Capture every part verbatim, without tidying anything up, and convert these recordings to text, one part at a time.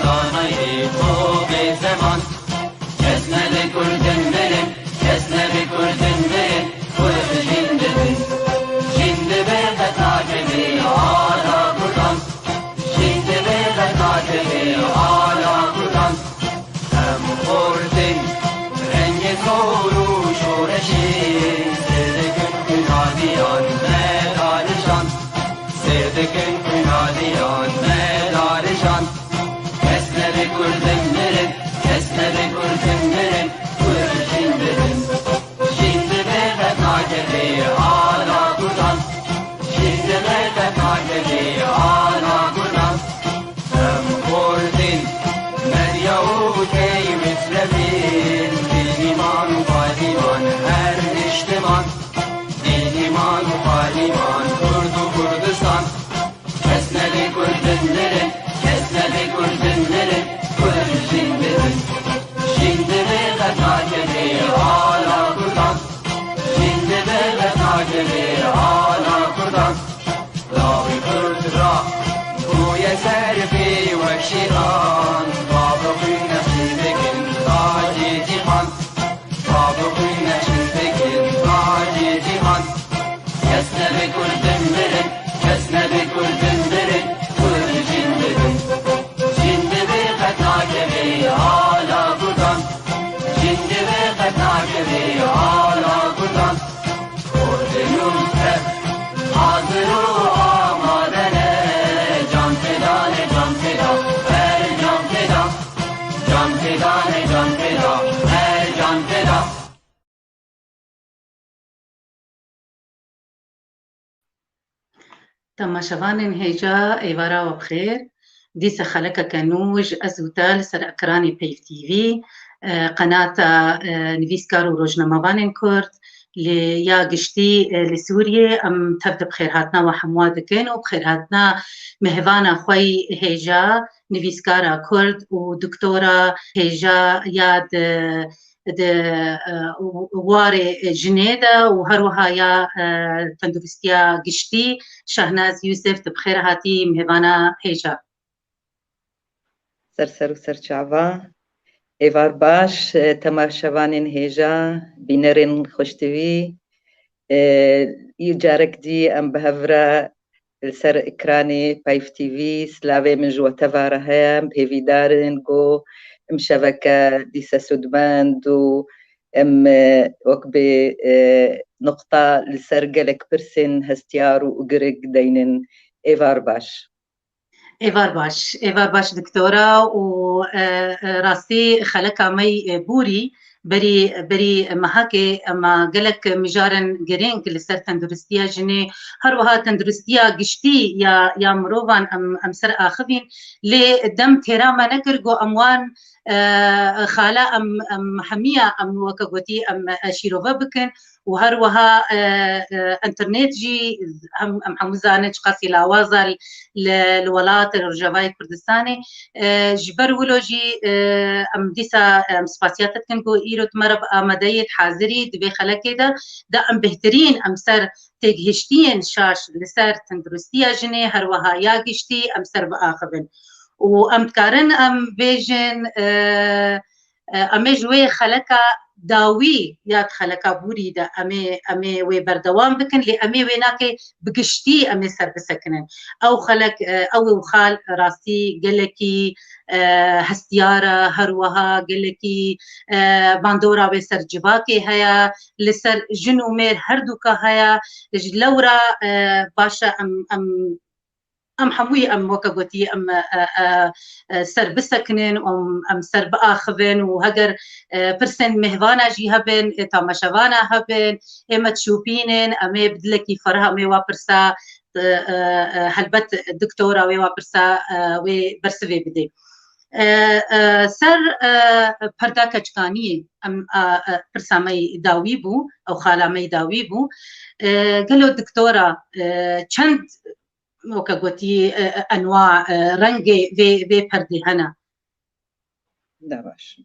Zanayê xwe bê zeman. Kes nebe kurdin mirin, kes nebe kurdin mirin, kurd jîn dibin. Jîn dibe qet nakeve ala kurdan. Jîn dibe qet nakeve ala kurdan. Em xortin rengê zor û şoreşê, sêr dikin xwînaliyan me darijan. Sêr dikin xwînaliyan me darijan. Kes nebe kurdin mirin, kes nebe kurdin mirin, kurd jîn dibin. Jîn dibe qet nakeve ala kurdan. Jîn dibe qet nakeve ala kurdan. Em xortin medya û tey mislevin, dîniman û paliman her niştiman. Dîniman û paliman, Kurd û Kurdistan. Kes nebe kurdin mirin, kes nebe kurdin mirin, kurd jîn dibin. Jîn dibe qet nakeve ala kurdan. Jîn dibe qet nakeve ala kurdan. Lawê kurd ra bûye ser pê wek şêtan. Bavê xwîn nexşî dikin tacê cîhan. Bavê xwîn nexşî dikin tacê cîhan. Kes nebe kurdin mirin, kes nebe kurdin mirin, kurd jîn dibin. Jîn dibe qet nakeve ala kurdan. Jîn dibe qet nakeve ala kurdan. Kurdê nû tev hazir û amade ne. Can feda ne, can feda, her can feda. Can feda ne, can feda, her can feda. Temaşevanên hêja, êvara we bi xêr. Dîsa xelekeke nû ji ez û te li ser ekranê Peyv T V, e, qenata, e, nivîskar û rojnamevanên Kurd, li ya giştî, e, li Sûriyê. Em tev di bi xêrhatina we hemû dikin û bi xêrhatina mêvana xwe yî hêja, nivîskara Kurd û doktora hêja ya di di, e, warê jinê de û her wiha ya, e, tenduristiya giştî, Şahnaz Yûsif, tu bi xêr hatî mêvana hêja. Ser ser û ser çava. Êvar baş, e, temaşevanên hêja, bînerên xweştivî, e, yê carek dî em bi hev re li ser ekranê Peyv T V, silavê min ji we teva re heye. Em hêvîdar in ku em şeveke dîse sûdmend û em, e, wek bi, e, nuqta li ser gelek pirsên hestiyar û girig deynin. Êvar baş. Êvar baş, êvar baş doktora û, e, e, rastî xeleka me yî, e, bûrî, berî, berî mehakê ema gelek mijarên girîng li ser tenduristiya jinê, her wiha tenduristiya giştî ya, ya mirovan em, em ser axivîn. Lê dem têra me nekir ku em wan, e, xala em, em hemiya em weke gotî em, e, şîrove bikin û her wiha, e, e, înternet jî hem, em hemû zanin çiqasî lawaz e li, li welatê Rojavayê Kurdistanê. E, ji ber wilo jî, e, em dîsa, em spasiya te dikin ku îro tu me re bi amadeyê, hazirî di vê xelekê de, de em bêhtirîn em ser têgihiştiyên şaş li ser tenduristiya jinê, her wiha ya giştî em ser biaxivin. Û em dikarin em bêjin, e, e, em ê ji wê xeleka dawî ya di xeleka bûrî de em ê, em ê wê berdewam bikin, lê em ê wê nakê bi giştî em ê ser bisekinin. Ew xelek, e, ew û xal rastî gelekî, e, hestiyar e, her wiha gelekî, e, bandora wê ser civakê heye, li ser jin û mêr her dûka heye. Ji lewra, e, baş e em, em, em hemûyî em weke gotî em, e, e, e, ser bisekinin û em, em ser biaxivin û heger, e, pirsên mêvana jî hebin, e, tamaşevana hebin, ê me dişopînin, em ê bi dilekî ferah em ê wa pirsa, e, e, e, helbet doktora wê wa pirsa, e, wê bersivê bidê. E, e, ser, e, perda keçkaniyê em, e, e, pirsa me yî dawî bû, ew xala me yî dawî bû. E, gelo doktora, e, çend weke gotî, e, e, enwa, e, rengê vê, vê perdê hene. Ne baş.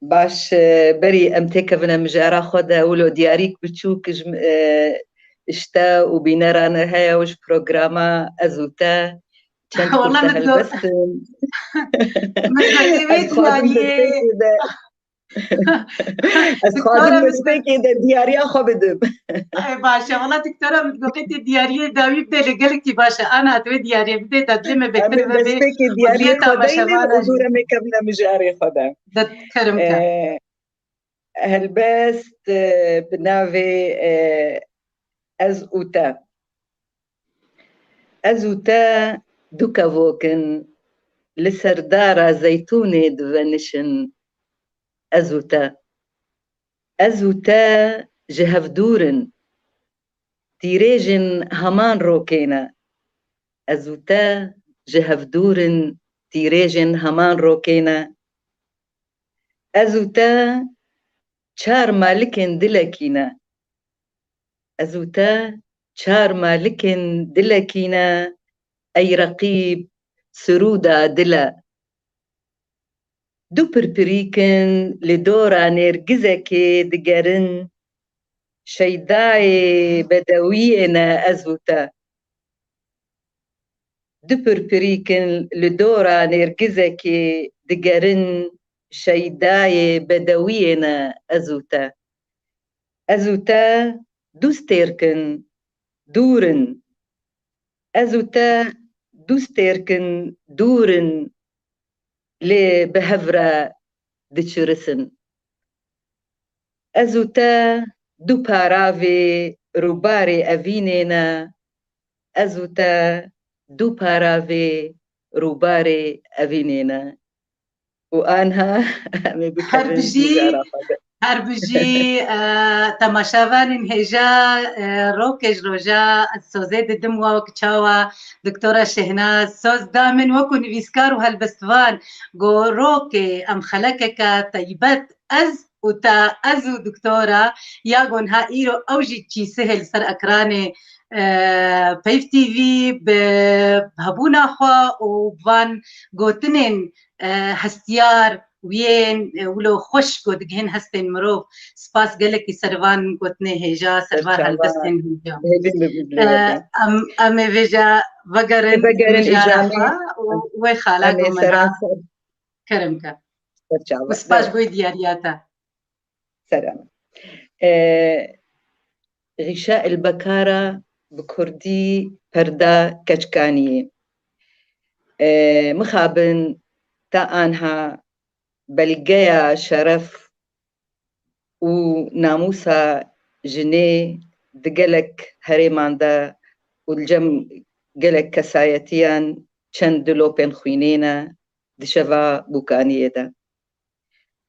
Baş, e, berî em têkevine mijara xwe de, wilo diyarîk biçûk ji, e, ji te û bîneran heye û ji programa ez û te. Çend Wala kurte min do- helbest in. Min gotê wê Ez xwazim diyariyê. destpêkê de, ez xwazim Doktora min destpêkê de diyariya xwe bidim. Ay, baş e. Wala doktora min gotê diyariyê dawî bide lê gelekî baş e. Ana, tu wê diyariyê bidê, ta dilê me Em bêtir ê vebê. destpêkê diyariyê Hurriyeta xwe deynin meşevana û jî. dûre me kevine mijarê xwe de. De kerem ke. Ee, Helbest, e, bi navê, e, Ez û Te. Ez û te du kevok in, li ser dara zeytûnê divenişin. Ez û te. Ez û te ji hev dûr in. Tîrêjin heman rokê ne. Ez û te ji hev dûr in, tîrêjin heman rokê ne. Ez û te çar malikên dilekî ne. Ez û te çar malikên dilekî ne, ey reqîb, sirûda dil e. Du pirpirîk in li dora nêrgizekê digerin, şeydayê bedewiyê ne ez û te. Du pirpirîk in li dora nêrgizekê digerin, şeydayê bedewiyê ne ez û te. Ez û te du stêrk in, dûr in. Ez û te du stêrk in, dûr in, lê bi hev re diçirisin. Ez û te du paravê rûbarê evînê ne, ez û te du paravê rûbarê evînê ne. Û anha em ê Her bikevin bijî, mijara xwe de. her bijî, e, temaşevanên hêja, e, rokê ji roja ez sozê didim wa wek çawa Doktora Şehnaz soz da min wekû nivîskar û helbestvan, go rokê em xelekeke teybet ez û te, ez û doktora, ya go niha îro ew jî çîsihê li ser ekranê, e, Peyv T V bi hebûna xwe û van gotinên, e, hestiyar, wiyên, e, wilo xweş ku digihên hestên mirov. Spas gelekî ser van gotinê hêja, ser van Serçava. helbestên hêja. Hêvî min E, bibîne. em, em ê vêca vegerin Vegerin mijara îcamê. xwe û wê xala Em ê ku min ha seranser. Kerem ke. Serçava. Û spas Dewa. Goy diyariya te. Selam. E, Gîşa Elbekara bi kurdî perda keçkaniyê. E, mixabin ta anha belgeya şeref û namûsa jinê di gelek herêman de û li cem gelek kesayetiyan çend dilopên xwînê ne di şeva bûkaniyê de.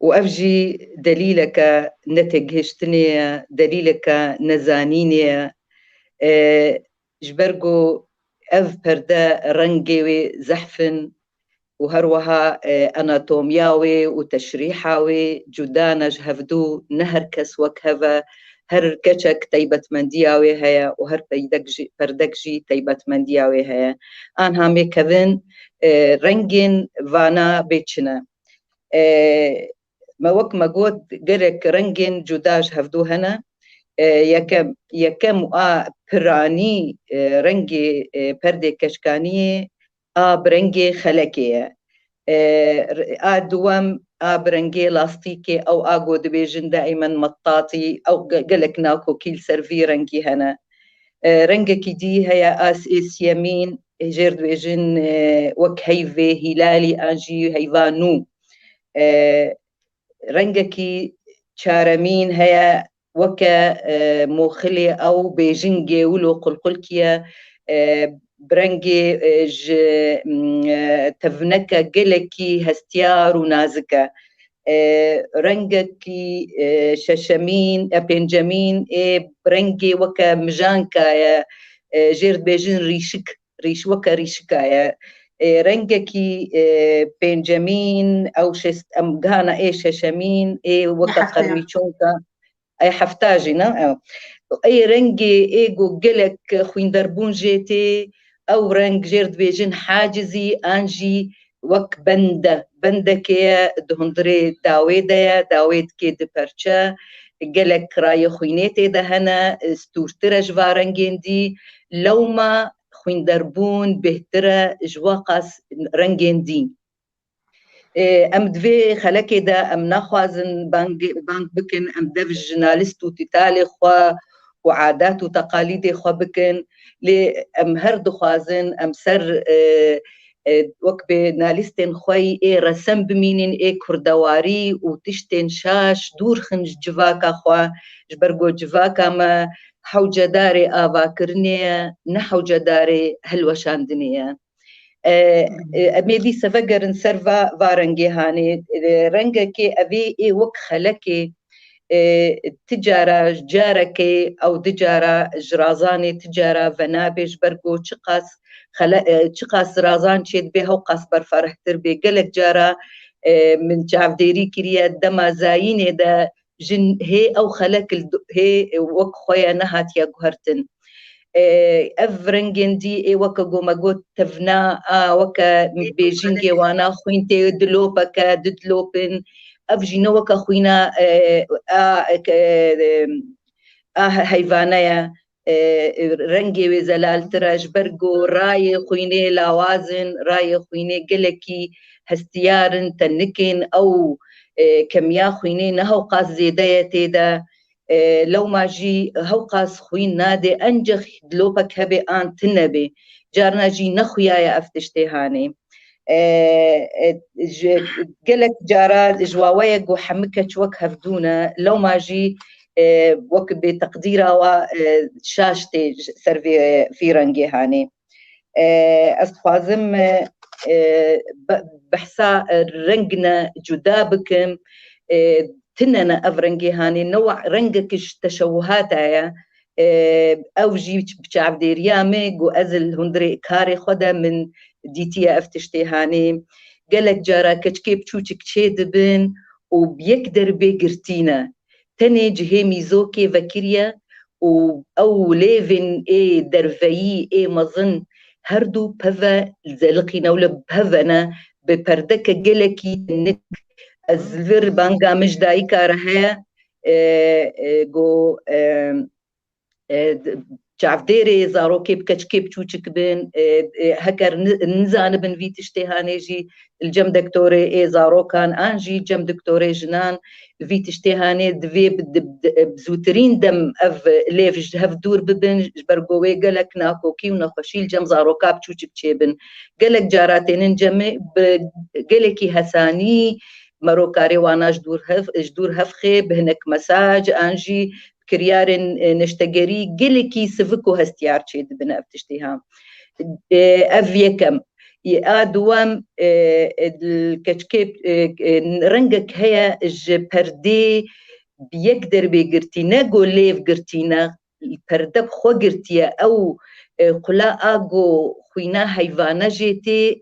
Û ev jî delîleke netêgihiştinê ye, delîleke nezanînê ye. E, ji ber ku ev perde rengê wê zehf in û her wiha, e, anatomiya wê û teşrîha wê cuda ne ji hevdû, ne her kes wek hev e, her keçek teybetmendiya wê heye û her peydek jî, perdek jî teybetmendiya wê heye. Anha em ê kevin, e, rengên vana bê çi ne. E, me wek me got, gelek rengên cuda ji hevdû hene. E, yekem, yekem û a piranî, e, rengê, e, perdê keçkaniyê a bi rengê xelekê ye. E, r-, a duwem a bi rengê lastîkê, ew a ku dibêjin daîmen mettatî, ew ge-, gelek nakokî li ser vî rengî hene. E, rengekî dî heye, a s-, ê siyemîn, jêr dibêjin, e, wek heyvê hîlalî an jî heyva nû. E, rengekî çaremîn heye, weke, e, moxilê ew bêjingê wilo qulqulkî ye, e, bi rengê, e, ji, m, e, tevneke gelekî hestiyar û nazik e. E, rengekî, e, şeşemîn, e, pêncemîn ê bi rengê weke mijanka ye, e, jêr dibêjin rîşik, rîş weke rîşika ye. E, rengekî, e, pêncemîn, ew şêst, em gihana ê şeşemîn, ê weke Hefta. qermîçonka, ê hefta jî ne, ew. Ê rengê ê ku gelek xwînderbûn jê tê, ew reng jêr dibêjin hacizî an jî wek bende, bendekê ye, di hundirê dawê de ye, dawê dikê di perçe, gelek rayê xwînê tê de hene, stûrtir e ji va rengên dî. Lewma xwînderbûn bêhtir e ji wa qas rengên dîn. Ê, em di vê xelekê de em naxwazin bang, bang bikin, em dev ji nalist û tîtalê xwe û adet û teqalîdê xwe bikin. Lê em her dixwazin em ser, e, e, wek bi nalistên xwe yî ê resen bimînin, ê kurdewarî û tiştên şaş dûr xin ji civaka xwe, ji ber ku civaka me hewcedarê avakirinê ye, ne hewcedarê hilweşandinê ye. E, e, em ê dîse vegerin ser va, va rengê hanê. E, rengekê evê ê wek xelekê, e, ti cara, carekê ew di cara ji razanê ti cara venabê, ji ber ku çiqas xele-, e, çiqas razan çêdibe, hewqas berfarehtir bê. Gelek cara, e, min çavdêrî kiriye, dema zayînê de jin hê ew xelek li du-, hê wek xwe ye nehatiye guhertin. E, ev rengên dî ê weke ku me got tevna, a weke bêjingê wana xwîn tê dilopeke, didilopin. Ev jî ne weke xwîna, e, a, e, a heyvane ye. E, rengê wê zelaltir e, ji ber ku rayê xwînê lawaz in, rayê xwînê gelekî hestiyar in, tenik in, ew, e, kemiya xwînê ne hewqas zêde ye tê de. E, lewma jî hewqas xwîn nade, encex dilopek hebe an tune be. Carna jî nexuya ye ev tiştê hanê. E, e, ji, gelek cara ji wawe ye ku hemû keç wek hevdû ne, lewma jî, e, wek bê teqdîra wa, e, şaş tê ji ser vê, vî rengê hanê. E, ez dixwazim, e, e, be-, behsa, e, rengine cuda bikim. E, tune ne ev rengê hanê, ne wa rengek ji teşewihata ye. E, ew jî bi çavdêriya me ku ez li hundirê karê xwe de min dîtiye ev tiştê hanê. Gelek cara keçikê biçûçik çê dibin û bi yek derbê girtî ne. Tenê cihê mîzokê vekiriye û ew lêvên ê derveyî ê mezin her du peve zeliqîne û li peve ne bi perdeke gelekî nik. Ez li vir banga min ji dayika re heye, e, e, go, e, e, d-, çavdêrê zarokê bi keçikê biçûçik bin, e, e, heker ni-, nizanibin vî tiştê hanê jî li cem doktorê ê zarokan an jî cem doktorê jinan vî tiştê hanê divê bi, di, di, bi zûtirîn dem ev lêv ji hev dûr bibin, ji ber ku wê gelek nakokî û nexweşî li cem zaroka biçûçik çêbin. Gelek cara tênin cemê bi gelekî hesanî merokarê wana ji dûr hev, ji dûr hev xê bi hinek mesaj an jî kiryarên, e, neştegerî gelekî sivik û hestiyar çêdibin ev tiştê ha. E, ev yekem. Ê, a duwem, e, e, li keçikê, e, e, rengek heye ji perdê bi yek derbê girtî, ne go lêv girtî ne, perde bi xwe girtiye. Ew, e, qula a go xwîna heyvane jê tê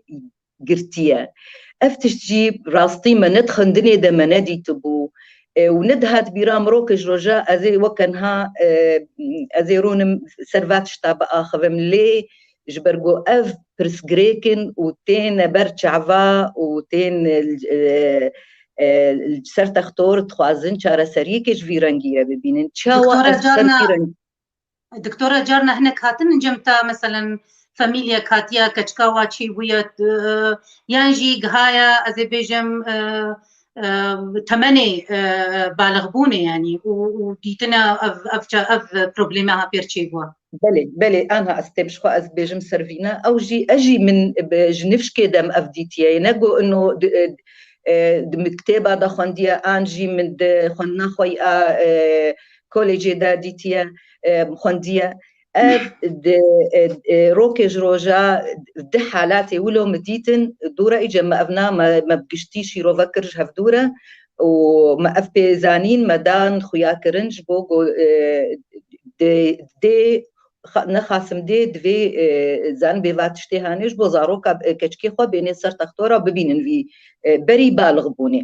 girtiye. Ev tişt jî rastî me ne di xwendinê de me nedîtibû. E, û nedihat bîra min, rokê ji roja ez ê weke niha, e, ez ê rûnim ser va tişta biaxivim. Lê ji ber ku ev pirsgirêk in û têne ber çava û tên, e, e, li ser textor dixwazin çareseriyekê ji vî rengî re bibînin. Çawa Doktora ez li ser Carna, vî rengî Doktora, carna hinek hatin cem te, meselen, famîlyek hatiye, keçika wa çêbûye, e, yan jî gihaya, ez ê bêjim, e, e, temenê, e, balixbûnê, yanî, û, û dîtine ev, ev ça-, ev probleme ha pêr çêbûye. Belê, belê, anha ez tê bi ji xwe ez bêjim ser vîne. Ew jî, ez jî min bi, ji nifşkê dem ev dîtiye. Ne go ino di, e, e, di mektêba de xwendiye, an jî min di xwendina xwe ya, e, kolejê de dîtiye, e, xwendiye. Ev di, e, e, rokê ji roja di halatê wilo min dîtin, dûre îce me ev na me, me bi giştî şîrove kir ji hev dûre û me ev pê zanîn, me dan xuya kirin ji bo go, e, dê, dê, xa-, ne xasim dê, divê, e, zanibê va tiştê hanê ji bo zaroka, e, keçikê xwe bênê ser textora bibînin vî, e, berî balix bûnê.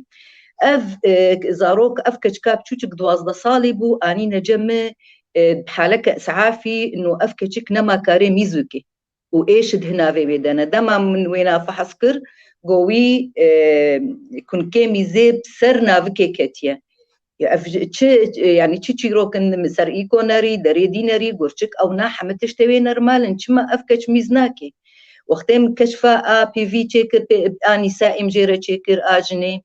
Ev, e, zarok, ev keçika biçûçik duwazdeh salî bû, anîne cem min, e, bi haleke isafî, no ev keçik nema karê mîzokê û êş di hinavê wê de ne. Dema min wêna fehs kir, go wî, e, kunkê mîzê bi ser navikê ketiye. Ya ev çi, yani çi çîrok in, ser îkonerî, derê dînerî, gurçik, ew na heme tiştê wê normal in. Çima ev keç mîz nake? Wextê min keşfa A P V çêkir, pê, a nîsa em jê re çêkir, a jinê.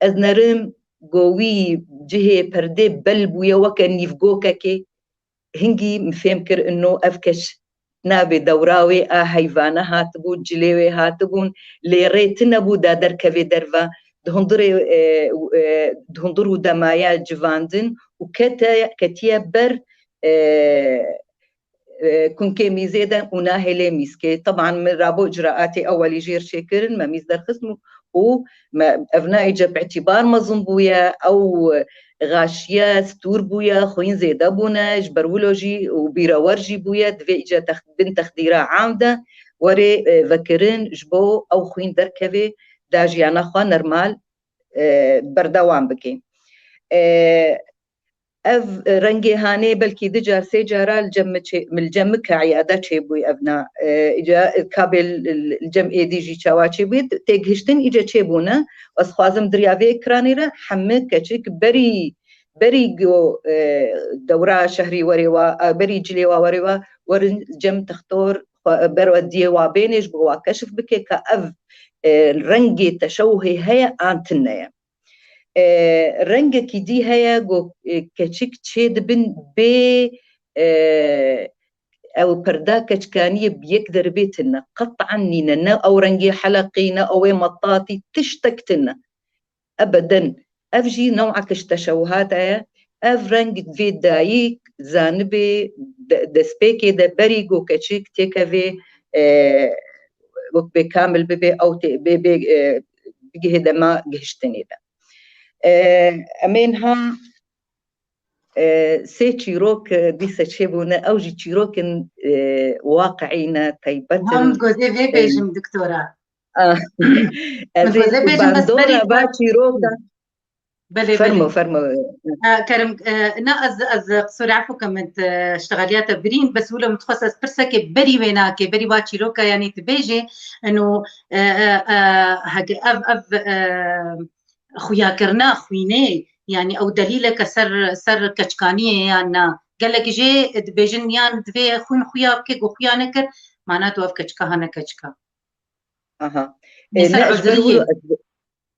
Ez nerim go wî cihê perdê bel bûye weke nîvgokekê. Hingî min fêm kir ino ev keç navê dewra wê a heyvane hatibû, cilê wê hatibûn, lê rê tune bû da derkevê derve. Di hundirê, e, e, di hundir û demaya civandin û kete, ketiye ber, e, e, kunkê mîzê de û nahêlê mîzkê. Teban min rabo icraatê ewelî jêr çêkirin, me mîz derxist û, û me, ev na îce bi îtîbar mezin bûye, ew xaşiye stûr bûye, xwîn zêde bûne, ji ber wilo jî û bîrewer jî bûye, divê îce tex-, bin texdîra am de were, e, vekirin, ji bo ew xwîn derkeve, da jiyana xwe normal, e, berdewam bike. E, Ev rengê hanê belkî du car, sê cara li cem min çê-, min li cem min ka îyade çêbûyî ev na. E, îca kabê li, li, li cem êdî jî çawa çêbûyî, têgihiştin îce çêbûne. Ez xwazim di riya vê ekranê re hemî keçik berî, berî go, e, dewra şehrî were wa, e, berî cilê wa were wa, werin cem textor, xwe, ber we diyê wa bênê ji bo wa keşif bike ka ev, e, rengê teşewuhê heye an tune ye. E, rengekî dî heye, go, e, keçik çê dibin bê, e, ew perda keçkaniyê bi yek derbê tune. Qet'an nîne. Ne ew rengê heleqî, ne ew ê metatî, tiştek tune. Ebeden. Ev jî new'ek ji teşewuhat e. Ev reng vê dayîk zanibê de-, destpêkê de berî go keçik têkevê, e, wek bê kamil bibe, ew tê, bê, bê, e, bigihê dema gihiştinê de. E, em ê niha, e, sê çîrok, e, dîse çêbûne, ew jî çîrokin, e, waqiî ne, taybet in. Hemd gozê vê E, bêjim, doktora. Ah, ez Min ê gozê bêjim, bes bandora berî va çîroka. Belê, Fermo, belê. Fermo. E, Kerim, e, na ez, ez qisûrê efû ke min te, ştexeliya te birîn, bes wilo min dixwest ez pirsekê berî wê nake, berî va çîroka, yanî tu bêjê, eno, e, e, e, hege ev, ev, e, xuyakirina xwînê, yanî ew delîleke ser, ser keçkaniyê yan na? Gelek jê dibêjin yan divê xwîn xuya bike, ku xuya nekir, mana tu ev keçika hane keçika. Aha. Lê E, ser ne, ez ber uzriyê. wilo ez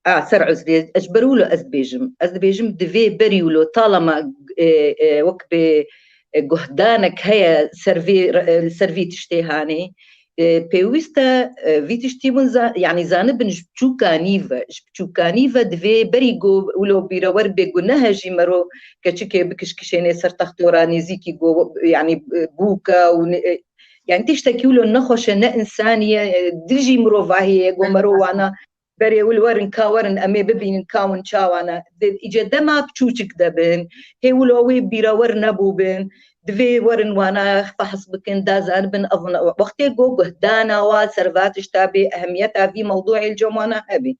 A, ser uzrê, ez ji ber wilo ez dibêjim. Ez dibêjim divê berî wilo talama, e, e, wek bi, e, guhdanek heye ser vê, e, li ser vî tiştê hanê. E, pêwîst e, e, vî tiştî bin za-, yanî zanibin ji biçûkanî ve, ji biçûkanî ve divê berî go wilo bîrewer bê gunehe jî mero keçikê bikişkişênê ser textora nêzîkî go, yanî, e, bûka û ne-, e, yanî tiştekî wilo nexweş e, ne însanî ye, e, dijî mirovahiyê ye, go mero wana berê wil werin ka werin em ê bibînin ka hûn çawa ne. Di, îce dema biçûçik de bin, hê wilo wê bîrewer nebûbin, divê werin wana fehs bikin, da zanibin ev ne. Wextê go guhdana wa ser va tişta bê, ehemiyeta vî mewdûê li cem wana hebî.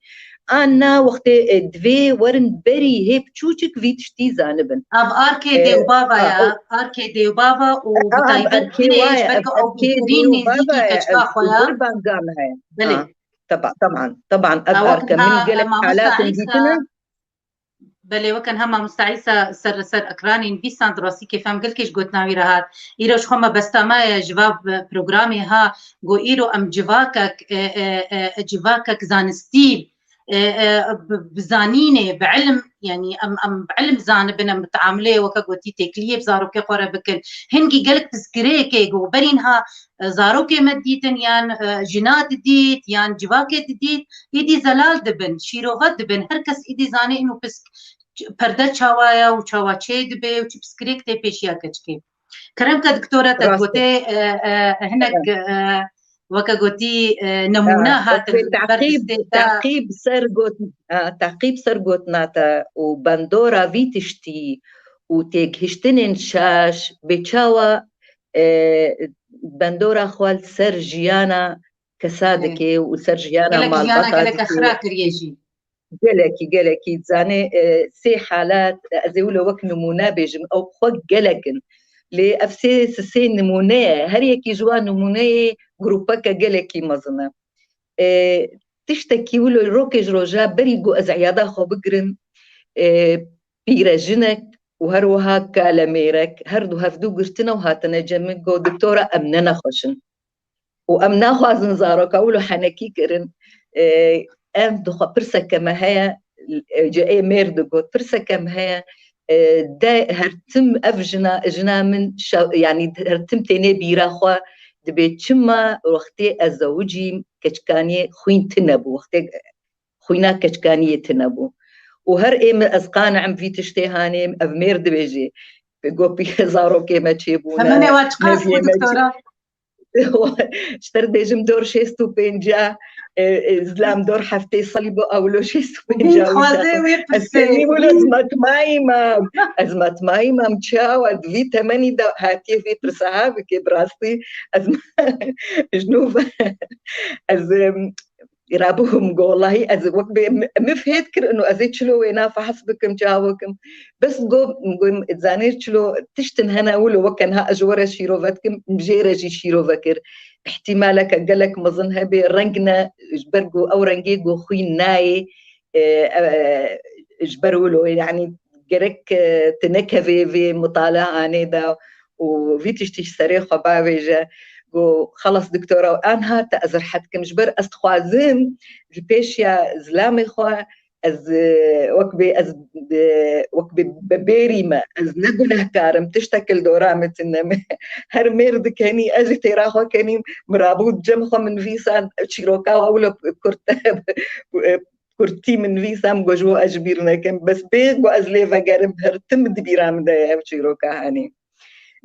An na wextê, e, divê werin berî hê biçûçik vî tiştî zanibin. Ev arkê E, dê û bava a, ya, o- arkê dê û bava û A, bi a, taybet erkê binê, wa ji ye, ber ev ku ew erkê dê bêtirîn û nêzîkî bava ye, keçika ev xwe ya. Ber bangam heye. Belê. Ha. Teba-, teban, teban, ev Ha, wek arke min ha, gelek mamosta halat in Îsa, dîtine. Belê, wek ha mamosta Îsa ser, ser ekranê nivîsand, rastî kêfa min gelkê ji gotina wî re hat. Îro ji xwe me besta me ye ji va programê ha, got îro em civakek, e, e, e, civakek zanistî, e, e, bi, bi zanînê, bi ilim, yanî em, em bi ilim zanibin, em bi teamulê weke gotî têkiliyê bi zarokê xwe re bikin. Hingî gelek pirsgirêkê ku berî niha, e, zarokê me didîtin, yan, e, jina didît, yan civakê didît, êdî zelal dibin, şîrove dibin. Her kes êdî zanê ino pisk perde çawa ye û çawa çê dibe û çi pirsgirêk tê pêşiya keçikê. Kerem ke doktora te Rast e. gotê, e, e, hinek, e, weke gotî, e, nemûne Ha, hatin wekî ber teqîb, destê te. teqîb ser got-, ha, teqîb ser gotina te û bandora vî tiştî û têgihiştinên şaş bê çawa, e, bandora xwe li ser jiyana kesa Belê. dike û ser jiyana Gelek jiyana malbata gelek dike. xira kiriye jî. Gelekî, gelekî. Zanê, e, sê halat, e, ez ê wilo wek nimûne bêjim, ew xwe gelek in. Lê ev sê, sê nimûne ye. Her yekî ji wan nimûneyê grûpeke gelekî mezin e. E, tiştekî wilo rokê ji roja berî ku ez eyada xwe bigirim, e, pîrejinek û her wiha kalemêrek, her du hevdû girtine û hatine cem min, got, "Doktora, em ne nexweş in. Û em naxwazin zaroka wilo henekî kirin." E, em dixwe pirseke me heye, e, ji ê mêr digot, pirseke me heye, e, de her tim ev jina, jina min şe-, yanî her tim tênê bîra xwe dibê, çima wextê ez zewicîm keçkaniyê xwîn tune bû, wextê xwîna keçkaniyê tune bû. Û her ê min ez qani'im vî tiştê hanê, ev mêr dibêjê. Got, "Pî-, zarokê me çêbûne." Temenê we çiqas bû, meviyê me çê-, doktora? Ji te re dibêjim dor şêst û pênca, e, e, zilam dor heftê salî bû, ewlo şêst û pênca wî çaxê. Dixwaze wê pirsê. Ez tenî wilo ez matmayî mam. Ez matmayî mam, çawa di vî temenî de hatiye vê pirsa ha bike, bi rastî ez ji nû ve ez, em, rabûm, go, wellahî ez wek bê mi-, mif hêt kir û ez ê çilo wêna fehs bikim, çawa bikim. Bes go, go, zanê çilo tiştin hene wilo weke niha ez ji we re şîrove dikim, jê re jî şîrove kir. Îhtîmaleke gelek mezin hebe, reng ne, ji ber ku ew rengê ku xwîn nayê, e, e, ji ber wilo, yanî gerek, e, tu nekevê vê mitaleanê de û vî tiştî ji serê xwe bavêje. Got, "Xelas doktora, anha te ez rehet kim, ji ber ez dixwazim li pêşiya zilamê xwe ez, e, wek bê ez, e, wek bê, be bêrî me, ez ne gunehkar im, tiştek li dora min tune me." Her mêr dikenî, ez jî têra xwe kenîm, min rabû cem xwe min nivîsan, çîroka wilo kurt, kurtî min nivîsan, got, "Ji bo ez ji bîr nekim." Bes bê ku ez lê vegerim, her tim di bîra min de ye ev çîroka hanê.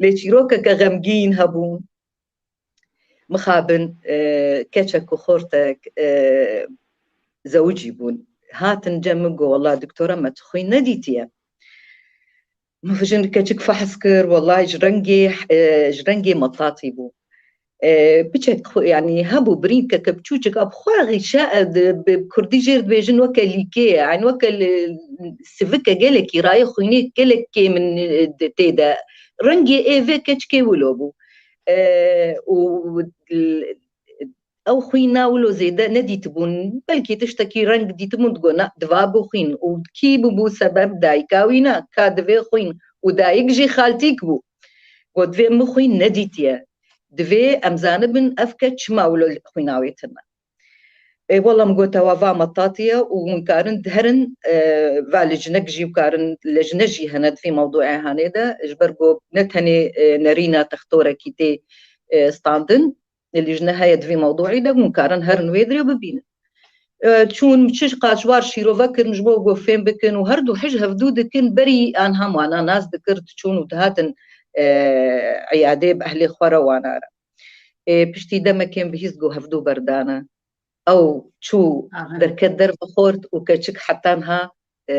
Lê çîrokeke xemgîn hebû. Mixabin, e, keçek û xortek, e, zewicî bûn. Hatin cem min, got, "Wela doktora, me tu xwîn nedîtiye." Min jin keçik fehs kir, wela ji rengê, e, ji rengê metatî bû. E, piçek xwe, yanî hebû birînkeke biçûçik, a bi xwe re xîşe, e, di, bi kurdî jêr dibêjin weke lîkê ye, yanî weke li, sivike gelekî, rayê xwînê gelek kêm in, e, di, tê de. Rengê ê vê keçikê wilo bû. E, û l-, ew xwîna wilo zêde nedîtibûn, belkî tiştekî reng dîtibûn, digot, "Na, diva bû xwîn." Û kî bûbû sebeb? Dayika wî ne, ka divê xwîn. Û dayik jî xaltîk bû. Got, "Divê min xwîn nedîtiye. Divê em zanibin ev keç çima wilo xwîna wê tune." Ê, wela min got, "Ewa va metatiye û hûn karin herin, e, va lijnek jî û karin, lijne jî hene di vî mewduê hanê de, ji ber ku ne tenê, e, nerîna textorekî tê, e, standin, lijne heye di vî mewduî de, hûn karin herin wê dirê bibînin." E, çûn, çi qas ji war şîrove kirin ji bo ku fêm bikin û her du hij hevdû dikin, berî anha wana nas dikir, diçûn û dihatin, e, eyadê bi ehlê xwe re wana re. Ê, piştî demekên bihîst ku hevdû berdane. Ew çû Amin. Derket derve xort û keçik heta niha, e,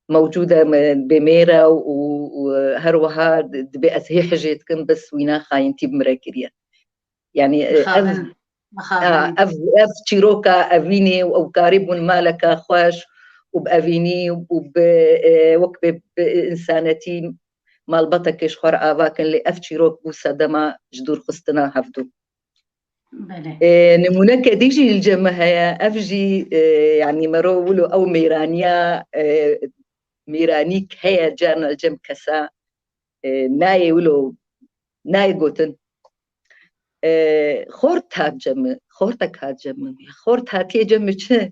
mewcûd e, me, bê mêr e û, û her wiha dibê ez hê hijê dikim, bes wîna xayintî bi min re kiriye. Yanî, e, ev, Mixabin. Mixabin. A, ev, ev çîroka evînê û ew karî bûn maleka xweş û bi evînî û bi, e, wek bi, bi însanetî malbateke ji xwe re ava kin, lê ev çîrok bû sedema ji dûrxistina hevdû. Belê. E, nimûneke dî jî li cem me heye. Ev jî, e, yanî mero wilo ew mêraniya, e, mêranîk heye carna li cem kesa, e, nayê wilo, nayê gotin. E, xort hat cem min, xortek hat cem min. Xort hatiye cem min, çi,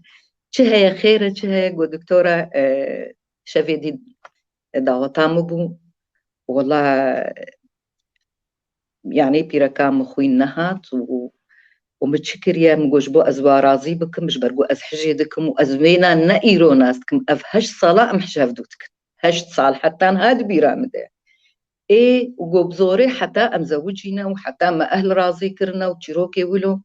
çi heye, xêr e, çi heye? Got, "Doktora, e, şevê dî daweta min bû. Wela, yanî pîreka min xwîn nehat û, û min çi kiriye?" Min got, "Ji bo ez wa razî bikim, ji ber ku ez hijê dikim û ez wêna ne îro nas dikim. Ev heşt sala em hij hevdû dikin. Heşt sal heta niha di bîra min de." Ê, û got, "Bi zorê heta em zewicîne û heta me ehl razî kirine û çîrokê wilo."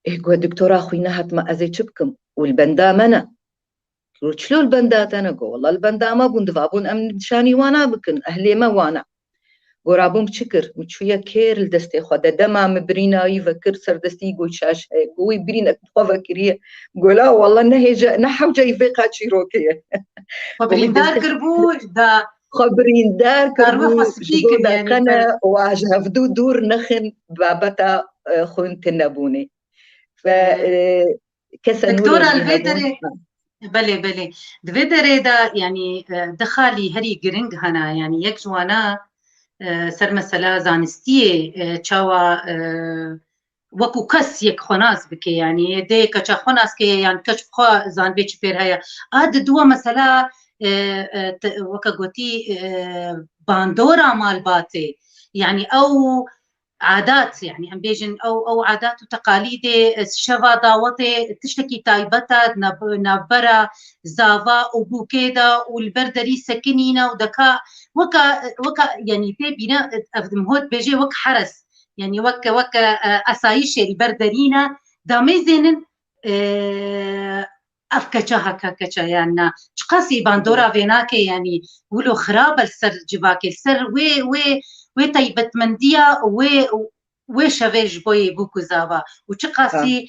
Ê, got, "Doktora, xwîn nehat me, ez ê çi bikim? Û li benda me ne." Got, "Çilo li benda te ne?" Got, "Wela li benda me bûn, diva bûn em nîşanî wana bikin, ehlê me wana." Got, "Rabûm çi kir?" Min çûye kêr li destê xwe de. Dema min birîna wî vekir ser destî, got, "Şaş heye." Got, "Wî birînek bi xwe vekiriye." Got, "La wela ne hêja, ne hewceyî vê qa çîrokê ye." Xwe birîndar kiribû, da xwe birîndar kiribû, ji bo da qene wa ji hevdû dûr nexin babeta, e, xwîn tune bûnê. Ve, e, kese nû re jî hebûn. Belê, belê. Di vê derê de, yanî, e, du xalî herî giring hene. Yanî yek ji wana, e, ser mesela zanistiyê, e, çawa, e, wekû kes yek xwe nas bike, yanî dê keça xwe nas ke, yan keç xwe zanibê çi pêr heye. A di dua mesela, e, e, te, weke gotî, e, bandora malbatê, yanî ew adat, yanî em bêjin ew, ew adat û teqalîdê, e, şeva dawetê tiştekî taybet e, nav-, navbera zava û bûkê de û li ber derî sekinîne û deka weka, weka, yanî tê bîne, ev dimhot bêjê wek heres, yanî wek, wek, e, esayîşê li ber derî ne, damêzênin, e, ev keça heke keça yan na. Çiqasî bandora vê nake, yanî wilo xirab e li ser civakê, li ser wê, wê, wê taybetmendiya, wê, wê şevê ji bo yê bûk û zava. Û çiqasî,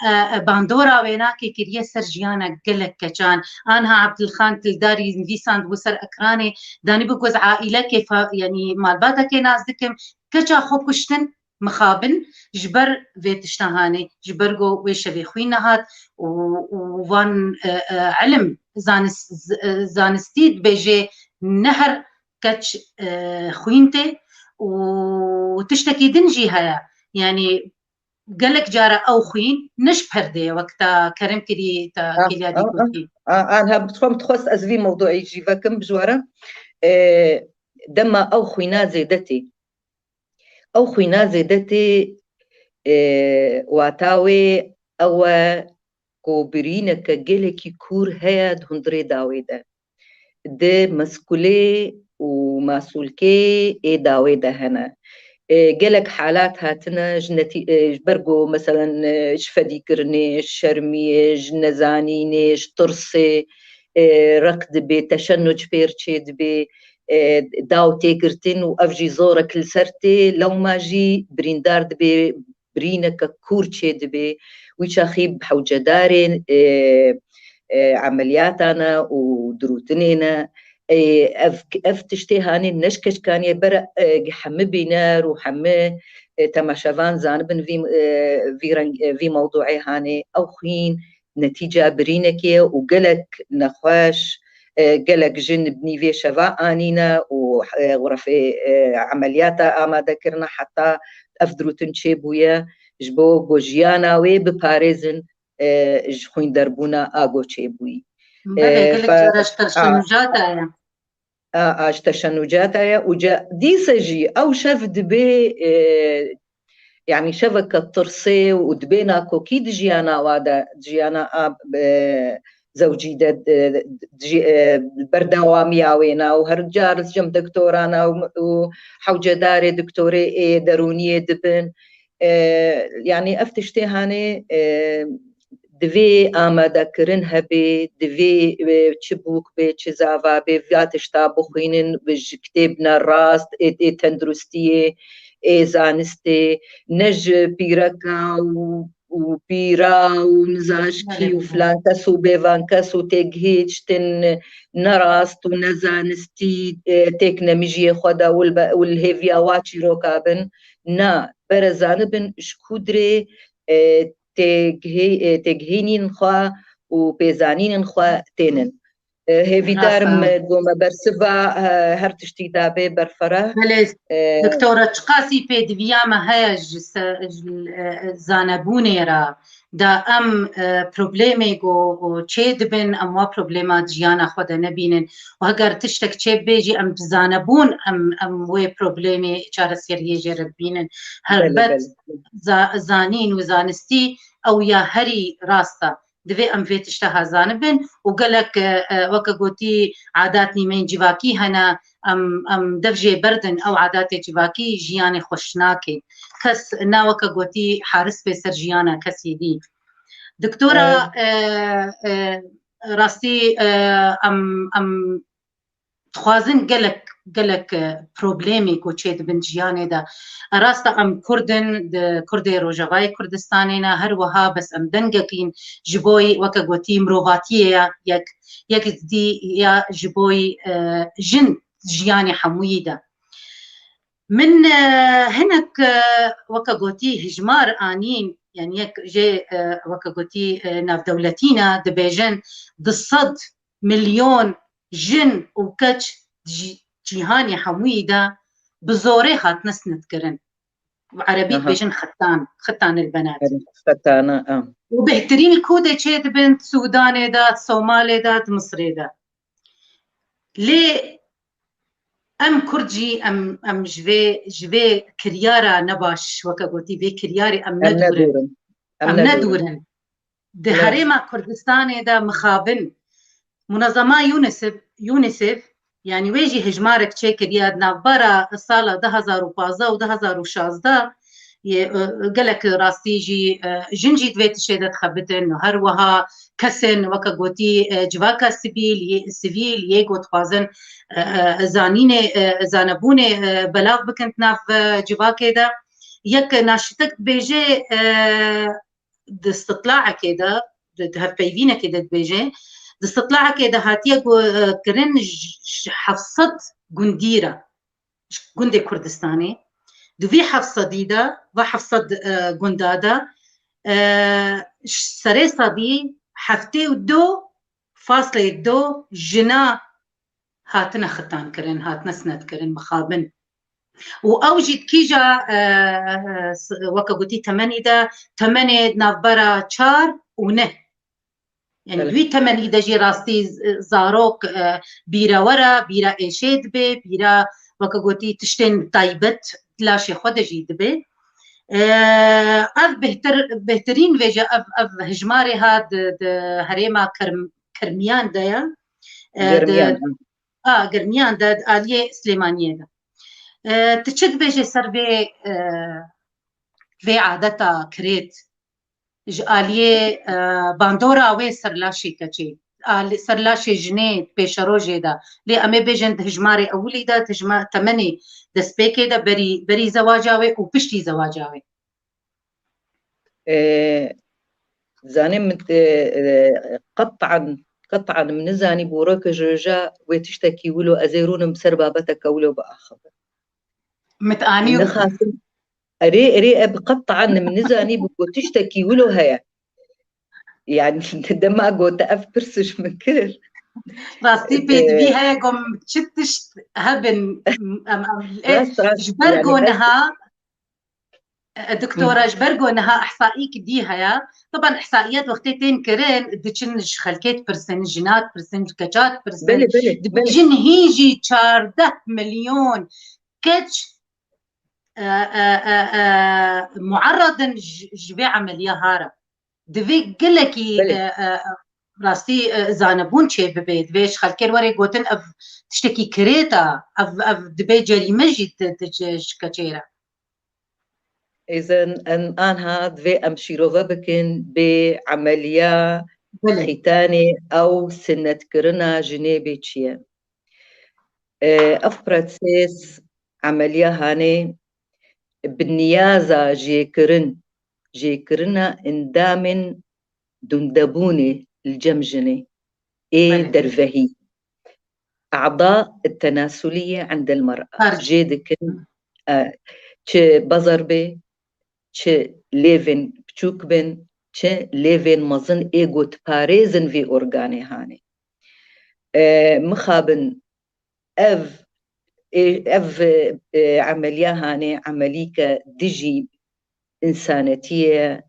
e, e, bandora wê nake kiriye ser jiyana gelek keçan. Anha Abdilxan Kildarî nivîsandibû ser ekranê, danîbû goz aîlekê fa-, yanî malbatekê nas dikim, keça xwe kuştin, mixabin ji ber vê tişta hanê, ji ber ku wê şevê xwîn nehat û, û van, e, e, ilim, zanis-, z-, e, zanistî dibêje ne her keç, e, xwîn tê û tiştekî din jî heye. Yanî gelek cara ew xwîn ne ji perdê ye, wek te Kerim kirî, te Ha, kêliya dî ha, ha. gotî. Ha, ha, ha, bi xwe min dixwest ez vî mewduî jî vekim bi ji we re. E, dema ew xwîna zêde tê. Ew xwîna zêde tê, e, wata wê ew e ku birîneke gelekî kûr heye di hundirê dawê de. Di meskulê û masûlkê ê dawê de hene. E, gelek halat hatine ji netî-, e, ji ber ku, meselen, e, ji fedîkirinê, ji şermiyê, ji nezanînê, ji tirsê, e, req dibê, teşennuc pêr çê dibê, e, daw tê girtin û ev jî zorek li ser tê, lewma jî birîndar dibê birîneke kûr çê dibê. Wî çaxî bi hewcedarên, e, e, emeliyatane û dirûtinê ne. E, ev, ev tiştê hanê ne ji keçkaniyê bere, e, hemî bîner û hemî, e, temaşevan zanibin vî, e, vî reng, e, vî mewduê hanê. Ew xwîn netîca birînekê ye û gelek nexweş, e, gelek jin bi nîvê şeva anîne û, e, xurefê, e, emeliyata amade kirine heta ev dirûtin çêbûye ji bo ku jiyana wê biparêzin, e, ji xwînderbûna a ku çêbûyî. Belê, E, gelek fe-, cara ji a, teşenûcata ye. A, a, ji teşenûcata ye û ce-, dîse jî ew şev dibê, e, yanî şeveke tirsê û dibê nakokî di jiyana wa de, di jiyana a, e, zewcî de, e, di jî, e, berdewamiya wê ne û her car li cem doktorana û, û hewcedarê doktorê ê derûniyê dibin. E, yanî ev tiştê hanê, e, divê amadekirin hebe, divê, e, çi bûk bê, çi zava bê, va tişta bixwînin, bi ji kitêb ne rast, ê, ê tenduristiyê, ê zanistê, ne ji pîreka û, û pîra û nizajkî û Belê. filan kes û bêvan kes û têgihê tiştin ne rast û ne zanistî, e, têk nemijiyê xwe de û li be-, û li hêviya wa çîroka bin. Na, bere zanibin ji ku dirê, e, têgihê-, e, têgihînên xwe û pêzanînên xwe tênin. E, hêvîdar im, Rasta. e, ku me bersiva, e, her tiştî dabe berfireh. Belê, E, doktora, çiqasî pêdiviya me heye ji se-, ji, e, zanebûnê re, da em, e, problemê ku, ku çê dibin, em wa problema di jiyana xwe de nebînin. Û heger tiştek çê bibê jî, em bi zanebûn, em, em wê problemê çareseriyê jê re bibînin. Belê, Helbet belê. za-, zanîn û zanistî ew ya herî rast e. Divê em vê tişta ha zanibin û gelek, e, e, weke gotî, adat nîmeyên civakî hene, em, em dev jê berdin, ew adatê civakî jiyanê xweş nake. Kes ne weke gotî haris bê ser jiyana kesî dî. Doktora, e, e, rastî, e, em, em dixwazin gelek, gelek, e, problemê ku çê dibin jiyanê de. Rast e, em Kurd in, di Kurdê Rojavayê Kurdistanê ne, her wiha bes em dengek in ji bo, weke gotî, mirovatiyê ya yek, yek dî ya ji bo, e, jin jiyanê hemûyî de. Min, e, hinek, e, weke gotî, hijmar anîn, yani yek jê, e, weke gotî, e, navdewletî ne, dibêjin du sed milyon jin û keç ji cîhanê hemûyî de bi zorê hatine sinetkirin. Bi erebî Aha. dibêjin xetan, xetan il benat. Xetana, em. Û bêhtirîn li ku de çê dibin, Sûdanê de, Somalê de, Misrê de. Lê em Kurd jî em, em ji vê, ji vê kiryara nebaş, weke gotî, vê kiryarê em Em nedûrin. nedûrin. Em Em nedûrin. nedûrin. Di Yes. Herêma Kurdistanê de mixabin. Munezema UNICEF, UNICEF, yani wê jî hejmarek çêkiriye di navbera sala du hezar û pazdeh û du hezar û şazdeh yê, e, gelek rastî jî, e, jin jî di vê tiştê de dixebitin û her wiha kesên weke gotî, e, civaka sivîl, yê, sivîl yê ku dixwazin, e, e, zanînê, e, zanebûnê, e, belav bikin di nav, e, civakê de. Yek naşitek dibêje, e, di stitlaekê de, di, di hevpeyvînekê de dibêje, di stitlaekê de hatiye gu-, e, kirin ji, ji heft sed gundî re, ji gundê Kurdistanê. Di vî heft sedî de, va heft sed, e, gunda de, e, ji serê sedî heftê û du faslê du jina hatine xitan kirin, hatine sinet kirin, mixabin. Û ew jî di kîja, e, e, s-, weke gotî temenî de, temenê navbera çar û neh. Yani Belê. Wî temenî de jî rastî z-, zarok, e, bîra we re, bîra êşê dibe, bîra weke gotî tiştên taybet di laşê xwe de jî dibe. E, ev bêhtir, bêhtirîn vêje ev, ev hejmarê ha di, di herêma Kirm-, Kirmiyan de ye. E, di, Germiyan, ha. A, Germiyan de, di aliyê Silêmaniyê de. E, tu çi dibêjê ser vê, e, vê adeta kirêt? Ji aliyê, e, bandora wê ser laşê keçê, ali-, ser laşê jinê pêşerojê de. Lê em ê bêjin di hijmarê ewilî de, di hijma-, temenê destpêkê de berî, berî zewaca wê û piştî zewaca wê. E, zanê min, e, e, qetan, qetan min nizanî bû roke ji roja wê tiştekî wilo ez ê rûnim ser babeteke wilo biaxivim. Mit anî û Nexasim. Erê, erê, e, bi qetan min nizanî bû ku tiştekî wilo heye. Yani dema gote ev pirs ji min kir. Rastî pêdivî E, heye ku çi tişt hebin, em, em, e, rast, rast. Ji ber Yani ku ez niha, e, doktora, ji ber ku niha ihsaîk dî heye. Taban ihsaiyet wextê tên kirin, diçin ji xelkê dipirsin, jina dipirsin, ji keça dipirsin. Belê, belê, belê. Dibêjin hîn jî çardeh milyon keç, e, e, e, e, muerredin ji, ji vê emeliya ha re. Divê gelekî, Belê. e, e, rastî, e, zanebûn çê bibe. Divê ji xelkê re were gotin ev tiştekî kirêt e, ev, ev dibê cerîme jî di, di, ji, ji keçê re. Êzen, em anha divê em şîrove bikin bê emeliya Belê. Xîtanê ew sinetkirina jinê bê çi ye. E, ev proses emeliya hanê bi niyaza jêkirin, jêkirina endamên dundebûnê li cem jinê ê Belê. Dervehî. A'da tenasûliyê endel mer'a. Her Jê dikin, e, çi bezar bê, çi lêvên biçûk bin, çi lêvên mezin ê ku diparêzin vê organê hanê. E, mixabin ev, ê, ev, e, emeliya hanê, emelîke dijî însanetiyê ye,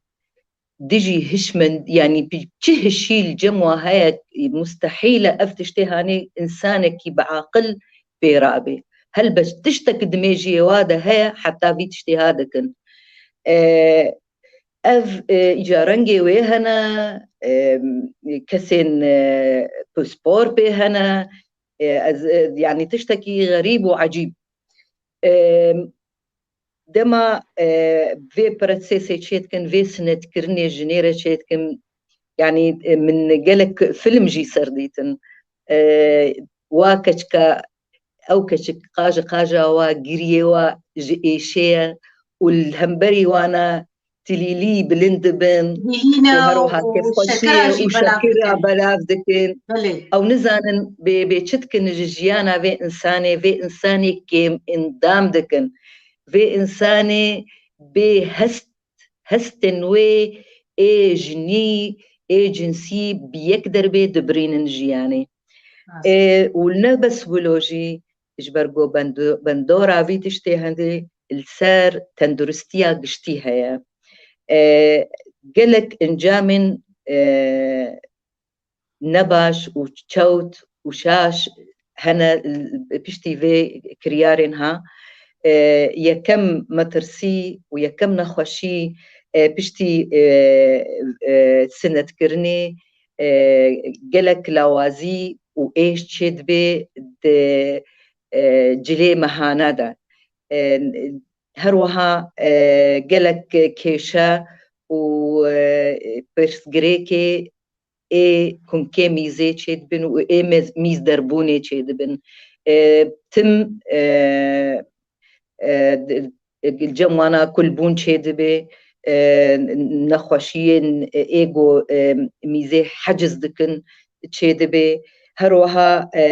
dijî hişmend, yani bi çi hişî li cem wa heye, mustehîl e ev tiştê hanê însanekî bi aqil pê rabê. Helbet tiştek di mêjiyê wa de heye, heta vî tiştê ha dikin. E, ev, e, îca rengê wê hene, e, kesên, e, pispor pê hene, e, ez, e, yani tiştekî xerîb û ecîb. E, dema, e, vê prosesê çêdikin, vê sinetkirinê jinê re çêdikin, yani, e, min gelek film jî ser dîtin. E, wa keçika, ew keçik qaji qaja wa, giriyê wa ji êşê ye û li hemberî wana tilîlî bilind dibin Tilîlî û ne her wiha û kêfxweşiyê şekera jî û belav şekira dikin. Belav dikin. Belê. Ew nizanin bê, bê çi dikin ji jiyana vê însanê, vê însanê kêm endam dikin. Vê însanê bê hest hestên wê ê jinî, ê cinsî bi yek derbê dibirînin jiyanê. Rast. E, û ne bes wilo jî, ji ber ku bendo-, bendora vî tiştê hindî li ser tenduristiya giştî heye. E, gelek encamên, e, nebaş û çewt û şaş hene piştî vê kiryarên ha. E, yekem metirsî û yekem nexweşî, e, piştî, e, e, sinetkirinê, e, gelek lawazî û êş çêdibe di, e, cilê mehana de. E, her wiha, e, gelek kêşe û, e, pirsgirêkê ê kunkê mîzê çêdibin û ê mez-, mîzderbûnê çêdibin. E, tim, e, e, di-, di cem wana kulbûn çêdibe, e, nexweşiyên ê ku, e, mîzê heciz dikin çêdibe. Her wiha, e,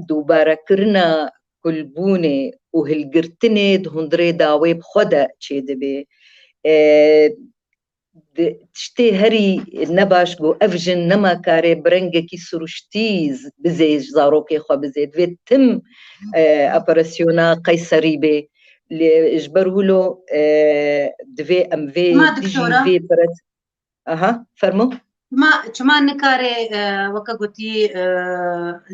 dubarekirina kulbûnê û hilgirtinê di hundirê dawê bi xwe de çêdibe. E, di-, tiştê herî nebaş ku ev jin nema karê bi rengekî siruştî z-, bizê, zarokê xwe bizê. Divê tim, e, operasyona qeyserî bê. Lê ji ber wilo, e, divê em vê Ma dijî doktora? Vê pres-, aha, fermo. Çima, çima nikare, e, weke gotî, e,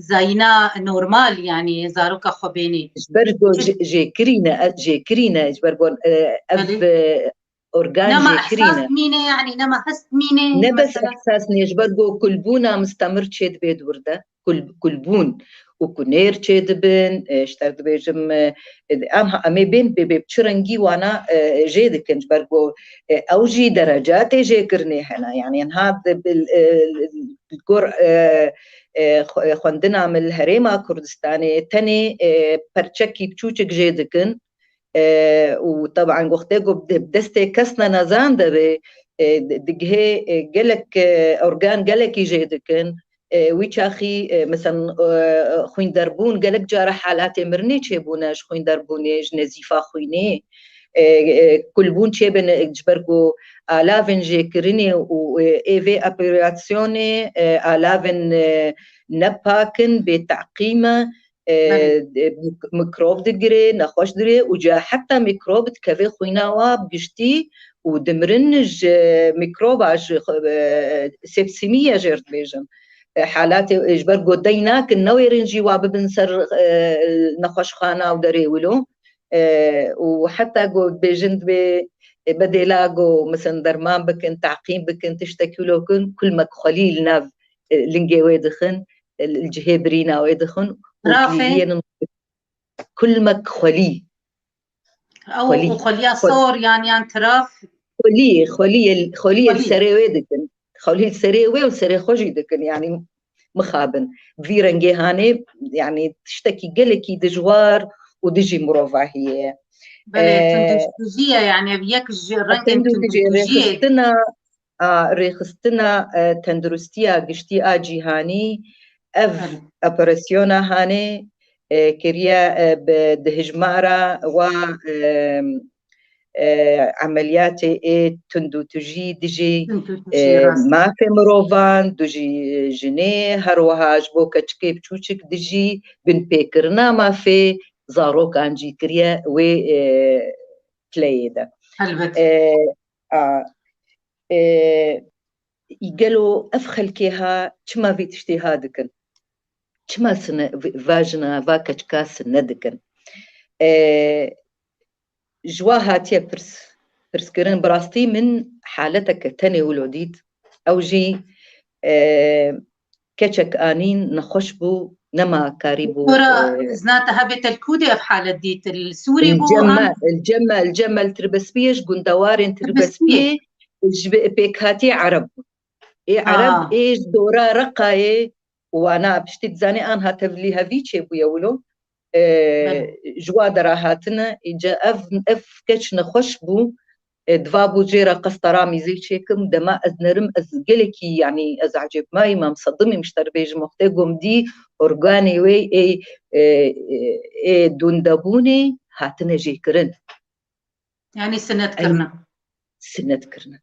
zayîna normal, yanî zaroka xwe bênê? Ji ber ku Çi- jê-, jêkirî ne, e, jêkirî ne, ji ber ku, e, ev, Belê. E, organ Nema jêkirî ne. Ehsas mîne, yanî nema hest mîne, Ne bes mesela. Ehsas ne, ji ber ku kulbûna mistemir çêdibe di wir de. Kul-, kulbûn û ku nêr çêdibin, e, ji te dibêjim, e, e, em ha-, em ê bên bê, bê bi çi rengî wana, e, jê dikin, ji ber ku, e, ew jî derecatê jêkirinê hene. Yanî, niha di bil, e, li gor, e, e, xwe-, xwendina min li Herêma Kurdistanê tenê, e, perçekî biçûçik jê dikin. E, û teban wextê ku bi destê kes ne nezan de bê, e, di-, digihê, e, gelek, e, organ gelekî jê dikin. E, wî çaxî, e, mesela, e, xwînderbûn, gelek cara halatê mirinê çêbûne ji xwînderbûnê, ji nezîfa xwînê. E, e, kulbûn çêbin, e, ji ber ku alavên jêkirinê û, e, ê vê operasyonê, e, alavên, e, nepak in, bê teqîm e, e, Belê. e, mik-, mikrob digire, nexweş digire û ca heta mikrob dikeve xwîna wa bi giştî û dimirin ji mikroba, ji xwe-, e, sepsîmiye jê re dibêjin. E, halatê, e, ji ber ku dey nakin, newêrin jî wa bibin ser, e, nexweşxana û derê wilo. E, û heta ku dibêjin divê, e, bedêla ku, mesela, derman bikin, teqîm bikin, tiştekî wilo kin, kulmek xwelî li nav, e, lingê wê dixin, e, li cihê birîna wê dixin û Rafê. Kîviyên kulmek xwelî. Ew Xwelî. Û xweliya Xwelî. Sor yan, yan tiraf. Xwelî, xwelî, xwelî Xwelî. Serê wê dikin. Xwelî serê wê û serê xwe jî dikin. Yanî mixabin. Vî rengê hanê, yanî tiştekî gelekî dijwar û dijî mirovahiyê ye. Belê, Ee, tundûtûjî ye, yanî ev yek ji rengên tundûtûjiyê, tundûtûjiyê. Rêxistina, a, rêxistina, e, tenduristiya giştî a cîhanî, ev Belê. Operasyona hanê, e, kiriye, e, bi, di hijmara wa, e, e, emeliyatê ê tundûtûjî dijî, Tundûtûjî, e, rast. Mafê mirovan, dijî jinê, her wiha ji bo keçikê biçûçik dijî binpêkirina mafê zarokan jî kiriye wê, e, pileyê de. Helbet. E, a, e, gelo ev xelkê ha çima vê tiştê ha dikin? Çima sine, va jina, va keçika sine dikin? E, ji wa hatiye pirs, pirskirin, bi rastî min haleteke tenê wilo dît. Ew jî, e, keçek anîn, nexweş bû, nema karî bû, Doktora, e, zina te hebê telkûdê ev halet dît, li Sûrê bû, Cemel, an? Cemel, Cemel Tirbespiyê, ji gundewarên Tirbespiyê, Tirbespiyê, ji bi-, pêkhatiyê Ereb bû. Ê Ereb, Aa. Ê ji dora Reqayê, wana piştî dizanê anha tevlî hevî çêbûye wilo. E, Belê. Ji wa dera hatine, îca ev, ev keç nexweş bû, e, diva bû jê re qestara mîzê çêkim, dema ez nerim, ez gelekî, yanî ez ecêbmayî, me em sedimî mişter bêjim, wextê gom dî organê wê ê, e, e, ê dundebûnê hatine jêkirin. Yanî sinet Ey, kirine. sinet kirine.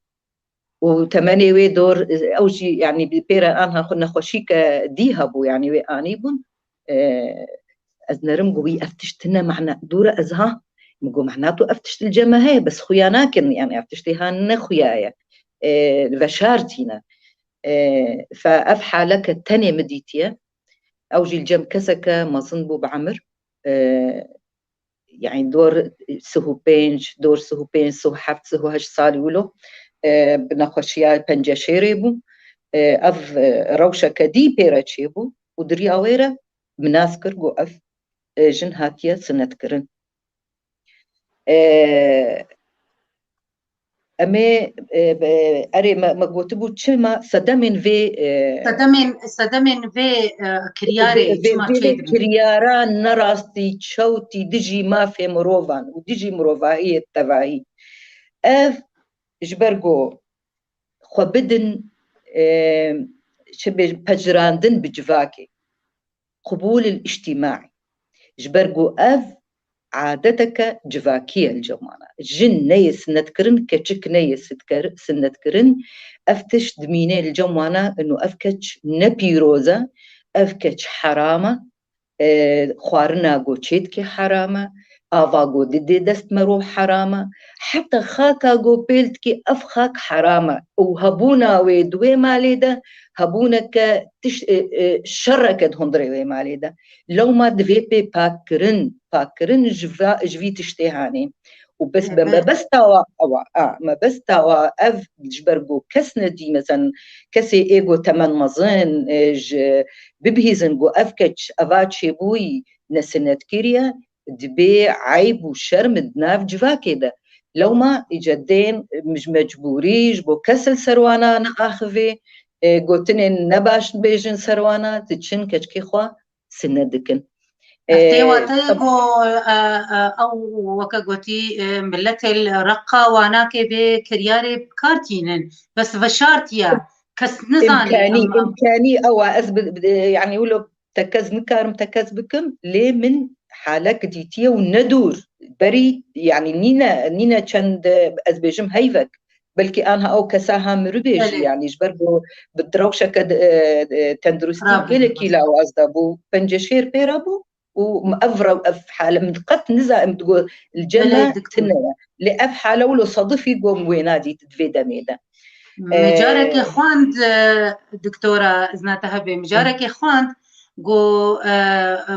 Û temenê wê dor, ew jî, yanî, bi pêre anha xwe nexweşîke dî hebû, yanî, wê anîbûn. E, ez nerim got, wî ev tişt tine mehna, dûre ez ha, min got, mehna tu ev tişt li cem me heye, bes xuya nakin, yanî, ev tiştê ha ne xuya ye. E, veşartîne. E, fe ev haleke tenê min dîtiye. Ew jî li cem keseke mezin bû bi emir. E, yanî dor sih û pênc, dor sih û pênc, sih û heft, sih û heşt salî wilo, e, bi nexweşiya penceşêrê bû. E, ev, e, rewşeke dî pê re çêbû û di riya wê re min nas kir, got ev, e, jin hatiye sinetkirin. E, Em ê, e, be-, erê, me, me gotibû çima sedemên vê, e, Sedemên, sedemên vê, e, kiryarê vê, vê, çima vê çêdibin? Kiryara nerastî, çewtî dijî mafê mirovan û dijî mirovahiyê tevahî. Ev ji ber ku xwe bidin, e, çi bêjim, pejirandin bi civakê. Qubûl el îctîmaî. Ji ber ku ev adeteke civakî ye li cem wana. Jin neyê sinetkirin, keçik neyê sitker-, sinetkirin. Ev tişt dimîne li cem wana, ino ev keç ne pîroz e, ev keç heram e, e, xwarina ku çê dike heram e, ava ku didê dest merov heram e, heta xaka ku pêl dikê ev xak heram e û hebûna wê di wê malê de hebûneke tiş-, e, e, şereke di hundirê wê malê de. Lewma divê pê pakkirin, pakkirin ji va-, ji vî tiştê hanê. Û bes, be-, Evet. Mebesta wa ew a, a, mebesta wa ev ji ber ku kes nedî, mesen kesê ê ku temen mezin, e, ji bibihîzin ku ev keç eva çêbûyî nesinetkirî ye, dibê eyb û şerm di nav civakê de. Lewma îce dên ji mecbûrî ji bo kes li ser wana neaxivê, e, gotinên nebaş bêjin ser wana, diçin keçikê xwe sinet dikin. Ev tê, e, wate tab- ku, e, e, ew weke gotî, e, miletê li reqa wanakê vê kiryarê bi kar tînin. Bes veşartiye. Kes nizanî. Imkanî, em, em imkanî ew e. Ez bi, bi, yanî wilo tekez nikarim tekez bikim, lê min halek dîtiye û ne dûr. Berî, yanî nîne, nîne çend, e, ez bêjim heyvek. Belkî anha ew kesa ha miribê jî, Belê. Yanî ji ber ku bi rewşeke de, e, e, tenduristî Rabin. Gelekî lawaz de bû, penceşêr pê re bû û ev rew, ev hale min qet niza em digo li cem Belê, me doktor. Tine ye. Lê ev hale wilo sedifî ku em wê nadît di vê demê de. Me carekê Ee, xwend, e, doktora, izna te hebe, me Hı. Carekê xwend ku, e,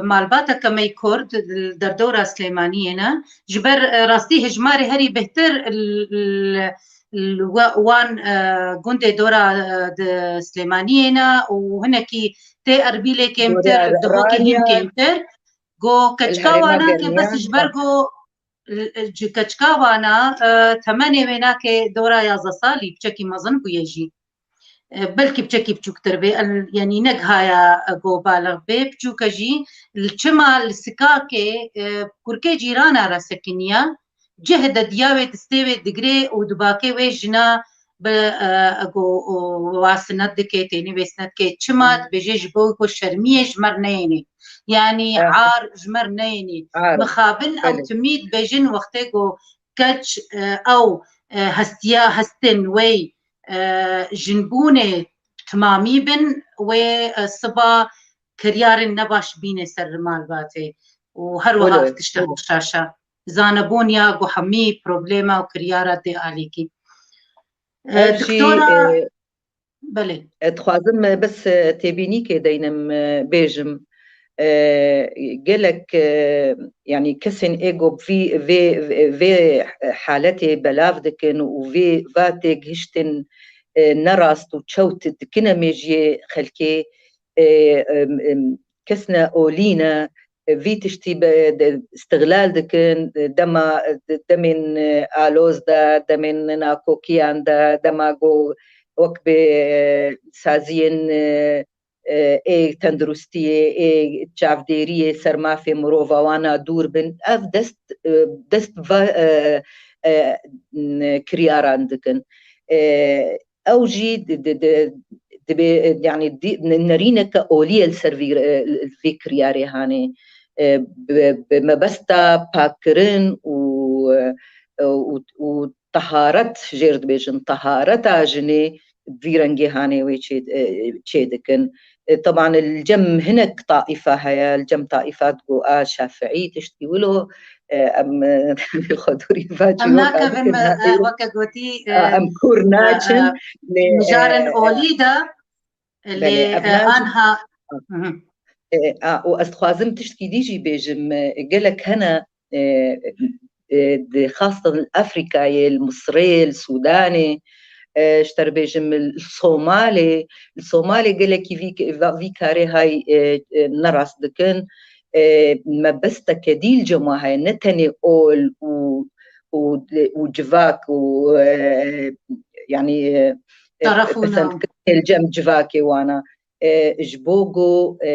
malbateke me yê Kurd li derdora Silêmaniyê ne, ji ber, e, rastî hejmarê herî bêhtir l-, l-, l-, we-, wan, e, gundê dora, e, di Silêmaniyê ne û hinekî tê Erbîlê kêmtir, Dora Dihokê hîn Raniya, kêmtir. Go li keçika herêma wana ke bes Germiyan, ji ber go, e, e, ji keçika wana, e, temenê wê nake dora yazdeh salî, piçekî mezin bûye jî. E, belkî piçekî biçûktir bê, el, yanî negihaya, e, go balix bê, biçûke jî, li çima li Sikakê, e, kurkê cîrana re sekiniya, cih de diya wê distê wê digirê û dibakê wê jina bi, e, go, o, wa sinet dike, tênî wê sinet dike. Çima Hı. Dibêje ji bo ku şermiyê ji mer neyênê. Yanî Ah. Ar ji mer neyênê. Ar. Mixabin ew Belê. Timî dibêjin wextê ku keç, e, ew, e, hestiya hestin wey, e, jinbûnê timamî bin, wê, e, siba kiryarên nebaş bîne ser malbatê û her wiha Wilo, ev tişta wilo. Haşaşa. Zanebûn ya ku hemî problema û kiryara dê alîkî. E, Ev jî, doktora, e, belê. E, dixwazim, e, bes, e, têbînîkê deynim, e, bêjim. E, gelek, e, yanî kesên ê ku vî, vê, vê haletê belav dikin û vê va têgihiştin, e, nerast û çewt dikine mêjiyê xelkê, e, em, em, kesne olî ne, vî tiştî be, de, îstixlal dikin, dema, de, demên, e, aloz de, demên nakokiyan de, dema ku wek bi, e, saziyên, e, e, ê tenduristiyê, ê çavdêriyê ser mafê mirova wana dûr bin, ev dest, e, dest va, e, e, n-, kiryaran dikin. E, ew jî di, di, di, dibê, e, yanî di, n-, nerîneke olî ye li ser vî, e, vî kiryarê hanê. E, bi, bi mebesta pakkirin û, e, û, û teharet jêr dibêjin, tehareta jinê vî rengê hanê wê çê, e, çê dikin. E, teban li cem hinek taîfa heye, li cem taîfa digo a şafiî tiştî wilo, e, em, e, xwe dûrî va çîroka nakevin, dikin, e, e, weke gotî, e, em kûr naçin, e, lê, mijarên e, olî de, belê, lê, ev e, naçin. Anha. E, a, û ez dixwazim tiştkî dî jî bêjim, e, gelek hene, e, e, di xastin li Efrîkayê, li Misirê, li Sûdanê, e, ji te re bêjim li Somalê, li Somalê gelekî vî, vî karê hay, e, e, nerast dikin. E, mebesteke dî li cem wan heye, ne tenê ol û, û, û civak û, e, yanî, e, e, pesendkirinê li cem civakê wana. E, ji bo ku, e,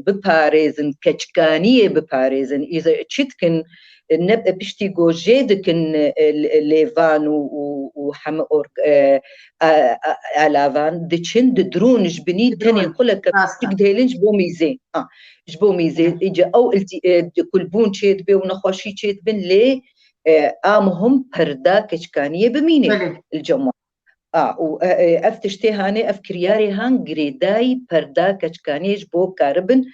biparêzin, keçkaniyê biparêzin. Îza çi dikin, ne piştî ku jê dikin, e, lêvan û, û, û heme org-, e, a-, a-, alavan, diçin, didrûn ji binî, didrûn, tenê xuleke rast e, piçik dihêlin ji bo mîzê. Ha, ji bo mîzê. Hı. Îca ew iltî-, e, kulbûn çêdibe û nexweşî çêdibin, lê, e, a muhim perda keçkaniyê bimîne, belê, li cem wan. A, û, e, e, ev tiştê hanê, ev kiryarê han girêdayî perda keçkaniyê ji bo karibin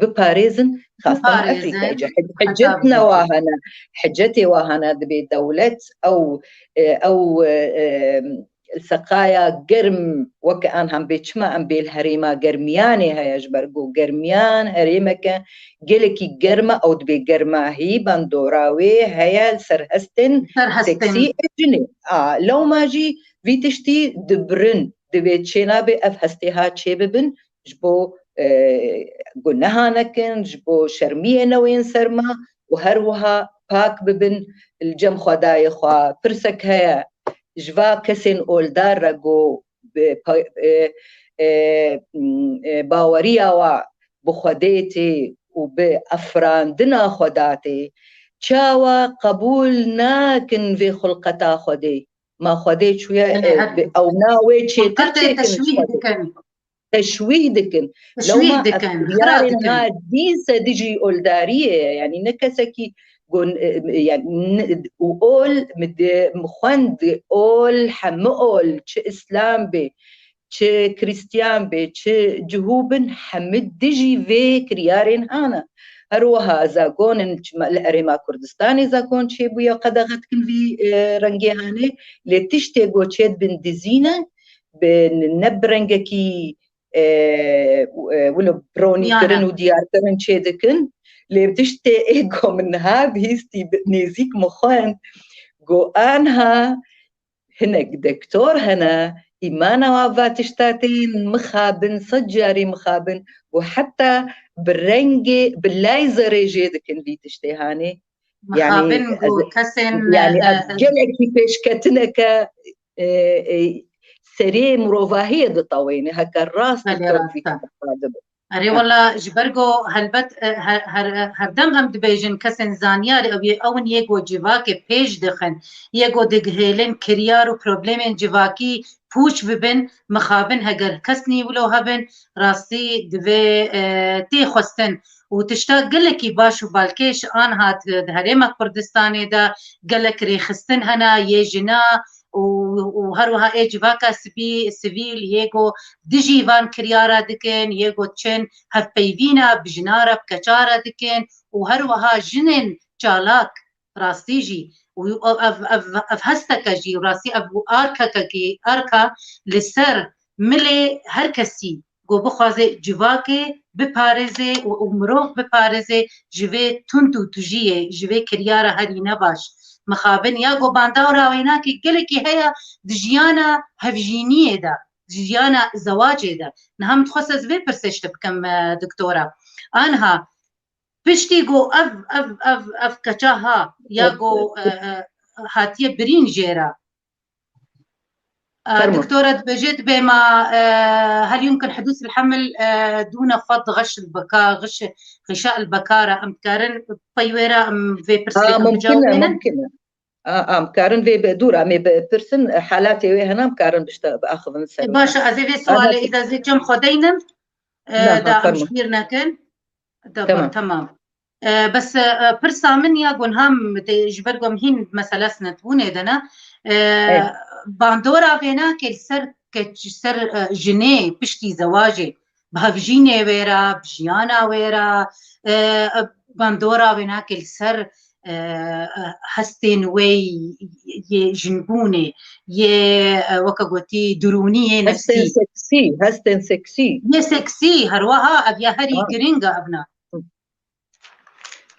biparêzin xastan Efrîkayê. Biparêzin. Hicet newa hene, hicetê wa hene dibê dewlet ew, e, ew, e, e, seqaya germ weke an hem bê çima em bê li herêma germiyanê heye, ji ber ku germiyan herêmeke gelekî germ e, ew dibê germahî bandora wê heye li ser hestên, ser hestên, seksî ê jinê. A, lewma jî vî tiştî dibirin, divê çênabe ev hestê ha çêbibin, ji bo, e, guneha nekin, ji bo şermiyê newên ser me û her wiha pak bibin li cem Xwedayê xwe. Pirsek heye, ji va kesên oldar re ku bi pa-, e, e, e, baweriya wa bi Xwedê tê û bi efrandina Xweda tê, çawa qebûl nakin vê xulqeta Xwedê? Ma Xwedê çûye, belê, e, her bi ewna wê çêtir çêkin ji Xwedê. Teşwîh dikin. Teşwîh dikin. Lewma ev kiryarên ha dîse dijî oldariyê ye. Yanî ne kesekî gon-, e, e, yanî n-, û ol, min di, min xwend, ol, hemi ol, çi îslam bê, çi krîstiyan bê, çi cihû bin, hemi dijî vê kiryarên hane. Her wiha zagon in, çima li Erêma Kurdistanê zagon çêbûye, qedexe dikin vî, e, rengê hanê, lê tiştê ku çêdibin dizî ne, bi, ne bi rengekî, e, e, wilo bronîkirin û diyarkirin çêdikin. Lê tiştê ê ku min niha bihîstî, bi nêzîk min xwend, ku anha hinek dektor hene, îmana wan va tişta tên mixabin, sed carî mixabin, ku heta bi rengê, bi layzerê jê dikin vî tiştê hanê. Mixabin, yanî, ku ez, kesên, yanî, e, ev, e, gelekî pêşketineke, e, e, serê mirovahiyê ditewêne, heke rast, belê, rast e. Erê wela, ji ber ku helbet, e, her, her, herdem em dibêjin kesên zanyar ew yê, ew in yê ku civakê pêş dixin, yê ku digihêlin kiryar û problemên civakî pûç bibin, mixabin heger kesnî wilo hebin, rastî divê, e, tê xwestin. Û tişta gelekî baş û balkêş anha di Herêma Kurdistanê de gelek rêxistin hene, yê jina û, û her wiha ê civaka sibî-, sivîl, yê ku dijî van kiryara dikin, yê ku çin hevpeyvîna bi jina re, bi keça re dikin û her wiha jinên çalak, rastî jî. Û ev, ev, ev hesteke jî, rastî ev arkekekî, arka li ser milê her kesî ku bixwaze civakê biparêze û, û mirov biparêze ji vê tund û tujiyê, ji vê kiryara herî nebaş. Mixabin ya ku bandora wênakê gelekî heye di jiyana hevjîniyê de, di jiyana zewacê de. Niha min dixwest ez vê pirsê ji te bikim, e, doktora. Anha, piştî ku ev, ev, ev, ev keça ha, ya ku, e, e, hatiye birîn jê re. E, doktora dibêje, dibê ma, e, hel yumkin hidûs il hemil, e, dûne xwe di ğeş il beka, ğiş, ğişa il beka re. Em dikarin pey wê re em vê pirsê em bicawibînin? A, em karin vê bi, dûr, em ê bipirsin, e, halatê wê hene, em karin bişte, biaxivin ser. E, baş e, ez ê vê sualê îda zê cem xwe deynim, e, da em ji bîr nekin. Tamam. Tamam. E, bes, e, pirsa min ya gunha min tê, ji ber ku em hîn mesela sinetbûnê de ne, e, bandora vêna ke li ser keç, ser, e, jinê piştî zewacê, bi hevjînê wê re, bi jiyana wê re, e, e, bandora wêna ke li ser, e, e, hestên wê yê jinbûnê, yê, e, weke gotî, dirûnî, yê Hestên nefsî. Seksî, hestên seksî. Yê seksî, her wiha ev ya herî Ha. giring e ev ne.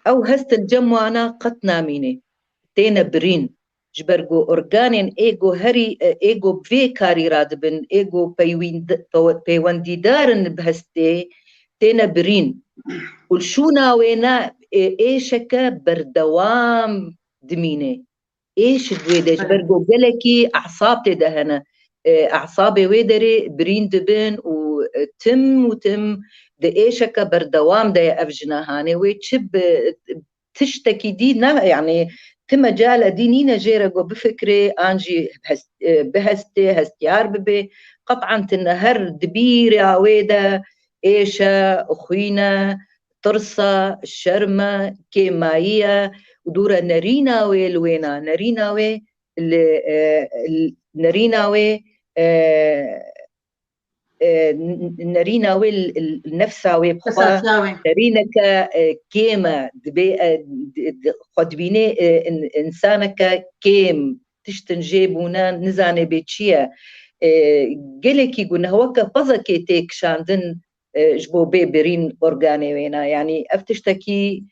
Ew hest li cem wana qet namîne. Têne birîn. Ji ber ku organên ê ku herî, ê ku bi vê karî radibin, ê ku peywînd-, pew-, peywendîdar in bi hestê, têne birîn. Û li şûna wê ne, ê, êşeke berdewam dimîne. Êş di wê de, ji ber Evet. ku gelekî esab tê de hene. E, esabê wê derê birîn dibin û, e, tim û tim di êşeke berdewam de ye ev jina hanê wê çi bi tiştekî dî ne, yanî ti mecale dî nîne jê re ku bifikirê an jî hes-, e, bihestê, hestiyar bibê. Qet'an tine her di bîra wê de êş e, xwîn e, tirs e, şerm e, kêmayî ye û dû re nerîna wê li wêna, nerîna wê li, e, li, nerîna wê, e, e, n-, nerîna wê li, li nefsa wê bi xwe, Esasiya wê. nerîneke, e, kêm e, dibê, e, di, di, xwe dibînê, e, in-, însaneke kêm, tiştin jê bûne, nizanê bê çi ye. E, gelekî guneh weke pezekê tê kişandin, e, ji bo bê birîn organê wêna. Yanî ev tiştekî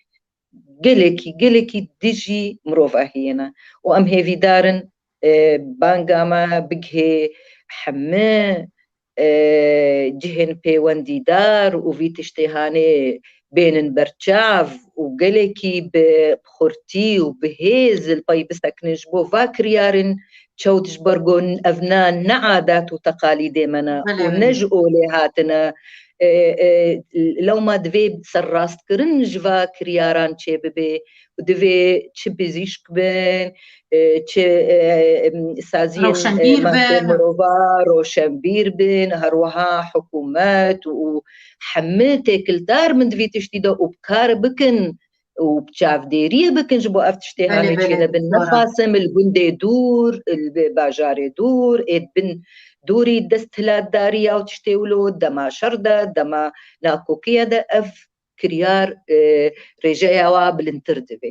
gelekî, gelekî dijî mirovahiyê ne. Û em hêvîdar in, e, banga me bigihê hemî, e, cihên pêwendîdar û vî tiştê hanê bênin berçav û gelekî bi xurtî û bi hêz li pey bisekinin ji bo va kiryarên çewt ji ber ku ev ne, ne adet û teqalîdê me ne Belê, û belê. ne ji olê hatine. E, e, lewma divê serrastkirin ji va kiryaran çêbibe. Divê çi pizîşk bin, e, çi, e, em, saziyên, e, Rewşenbîr mafê bin. mirova, roşenbîr bin, her wiha hikûmet û hemî têkildar bin di vî tiştî de û bi kar bikin û bi çavdêriyê bikin ji bo ev tiştê Belê, hanê belê, çênebin. Ne diktora. xasim li gundê dûr, li bajarê dûr, ê bin dûrî desthilatdariya û tiştê wilo, dema şer de, dema nakokiye de ev kiryar, e, rêjeya wa bilindtir dibe.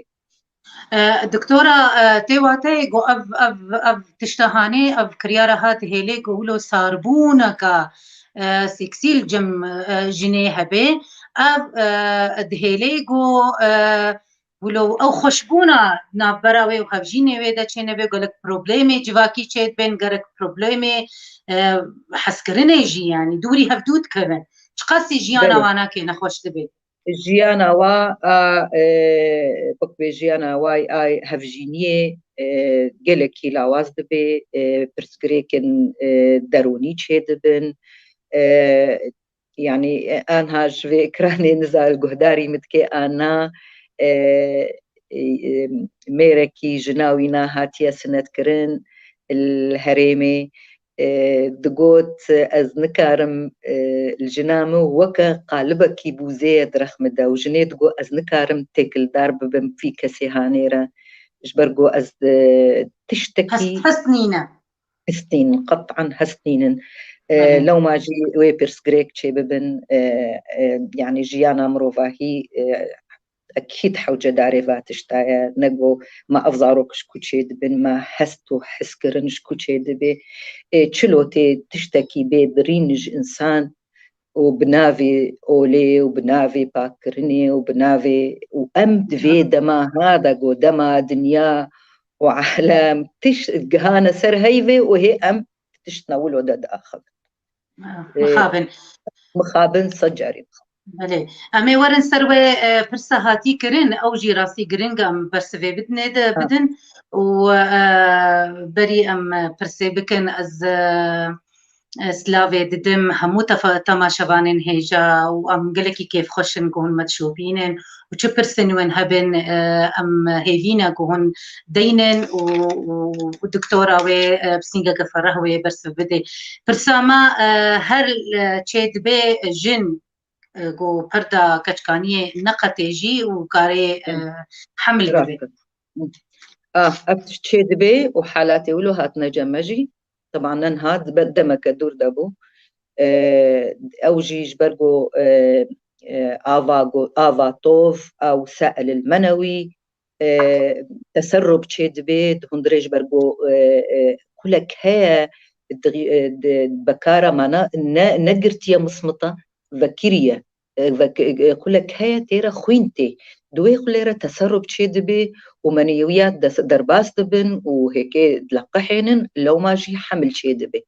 E, doktora, e, tê wateyê ku ev, ev, ev tişta hanê, ev kiryara hat hêlê ku wilo sarbûneka, e, seksî li cem, e, jinê hebe. Ev, e, dihêlê ku, e, wilo ew xweşbûna navbera wê û hevjînê wê de çênebe, gelek problemê civakî çêdibin, gelek problemê, e, hezkirinê jî, yanî dûrî hevdû dikevin. Çiqasî jiyana Belê. wana kê nexweş dibe. Jiyana wa a, e, wek bê jiyana wa a hevjîniyê, e, gelekî lawaz dibe, e, pirsgirêkin, e, derûnî çêdibin. E, yanî, e, anha ji vê ekranê niza li guhdarî min dike an na, e, e, e, mêrekî jina wî na hatiye sinetkirin li herêmê. E, digot, ez nikarim, e, li jina min weke qalibekî bûzê ye direxmide û jinê digot, ez nikarim têkildar bibim vî kesê hanê re. Ji ber ku ez, e, tiştekî Hest, hest nîne. Hest nînin, qet'an hest nînin. E, Hı hı. lewma jî wê pirsgirêk çêbibin, e, e, yanî jiyana mirovahî, e, ekîd hewcedarê va tişta ye, ne ku me ev zarok ji ku çêdibin, me hest û hezkirin ji ku çêdibe. Ê, çilo tê tiştekî bê birîn ji însan û bi navê olê û bi navê pakkirinê û bi navê, û em di vê dema ha de ku dema dinya û alem tişt gihane ser heyvê û hê em tiştine wilo de diaxivin. Ah, Ê, mixabin. Mixabin, sed carî mixabin. Belê. Em ê werin ser wê, e, pirsa hatî kirin, ew jî rastî giring e, em bersivê bidinê de Ha. bidin û, e, berî em pirsê bikin, ez, e, e, silavê didim hemû tefa-, temaşevanên hêja û em gelekî kêfxweş in ku hûn me dişopînin û çi pirsên win hebin, e, em hêvî ne ku hûn deynin û, û, û doktora wê, e, pisîngeke fereh wê bersiv bidê. Pirsa me, e, her, e, çê dibe jin e, ku perda keçkaniyê neqetê jî û karê, e, hemil bibe. Ah, ev tişt çê dibe û halatê wilo hatine cem me jî. Teban ne niha, demeke dûr de bû. E, ew jî ji ber ku, e, e, ava, ava tov, ew se'l el menewî, e, teserrub çê dibe, di hundirê ji ber ku, e, e, xulek heye, di, e, di, bekara mana ne, negirtiye mismita, vekiriye. E, vek-, e, xulek heye tê re xwîn tê. Di wê xulê re teserrub çê dibe û menewiyat des-, derbas dibin û hêkê dileqehênin, lewma jî hemil çê dibe.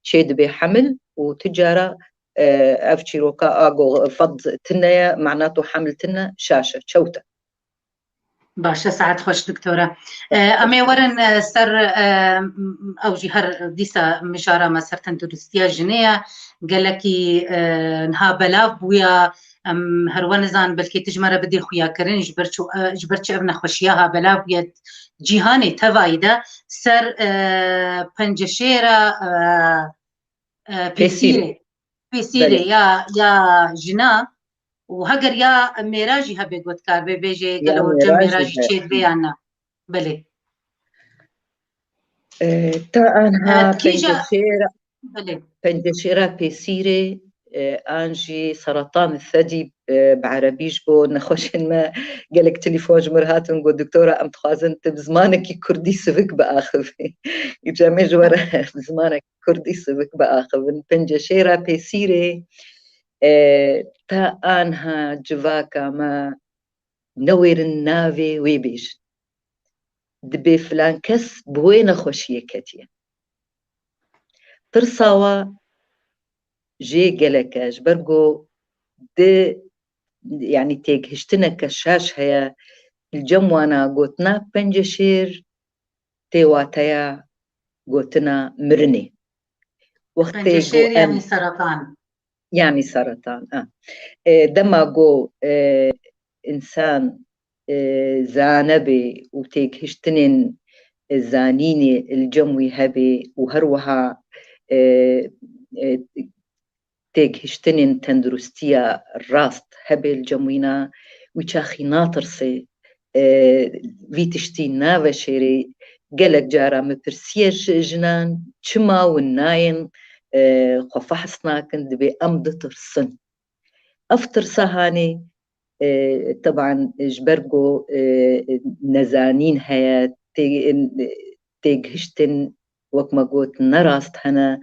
Çê dibe hemil û ti cara, e, ev çîroka a go fed tine ye, mana tu hemil tine, şaş e, çewt e. Baş e, saet xweş, doktora. E, em ê werin, e, ser, e, m-, ew jî her dîsa mijara me ser tenduristiya jinê ye. Gelekî, e, niha belav bûye. Em her we nizan, belkî tu ji me re bidê xuyakirin, ji ber çi, e, ji ber çi ev nexweşiya ha belav bûye cîhanê tevayî de ser, e, penceşêra, e, e, pêsîrê. Pêsîrê ya, ya jina û heger ya mêra jî hebe, got kar bê bêjê gelo cem mêra jî çê dibe yan na? Belê. E, ta anha penceşêra, belê, penceşêra pêsîrê, e, an jî seratan sedî, e, bi erebî ji bo nexweşên me gelek telefon ji mir hatin, got, doktora, em dixwazin tu bi zimanekî kurdî sivik biaxivî. Îca me ji we re bi zimanek kurdî sivik biaxivin. Penceşêra pêsîrê, e, ta anha civaka me newêrin navê wê bêjin. Dibê filan kes bi wê nexweşiyê ketiye. Tirsa wa jê gelek e, ji ber ku di, yanî têgihiştineke şaş heye, li cem wana gotina penceşêr tê wateya gotina mirinê. Wextê ku em, yanî seratan. Yanî seratan, a. E, dema ku, e, însan, e, zane bê û têgihiştinên, e, zanînê li cem wî hebe û her wiha, e, e, têgihiştinên tenduristiya rast hebe li cem wîna, wî çaxî natirse, e, vî tiştî naveşêrê. Gelek cara min pirsiye ji jinan, çima hûn nayên, e, xwe fehs nakin, dibê em ditirsin. Ev tirsa hanê, e, teban ji ber ku, e, nezanîn heye, tê-, têgihiştin, wek me got, nerast hene,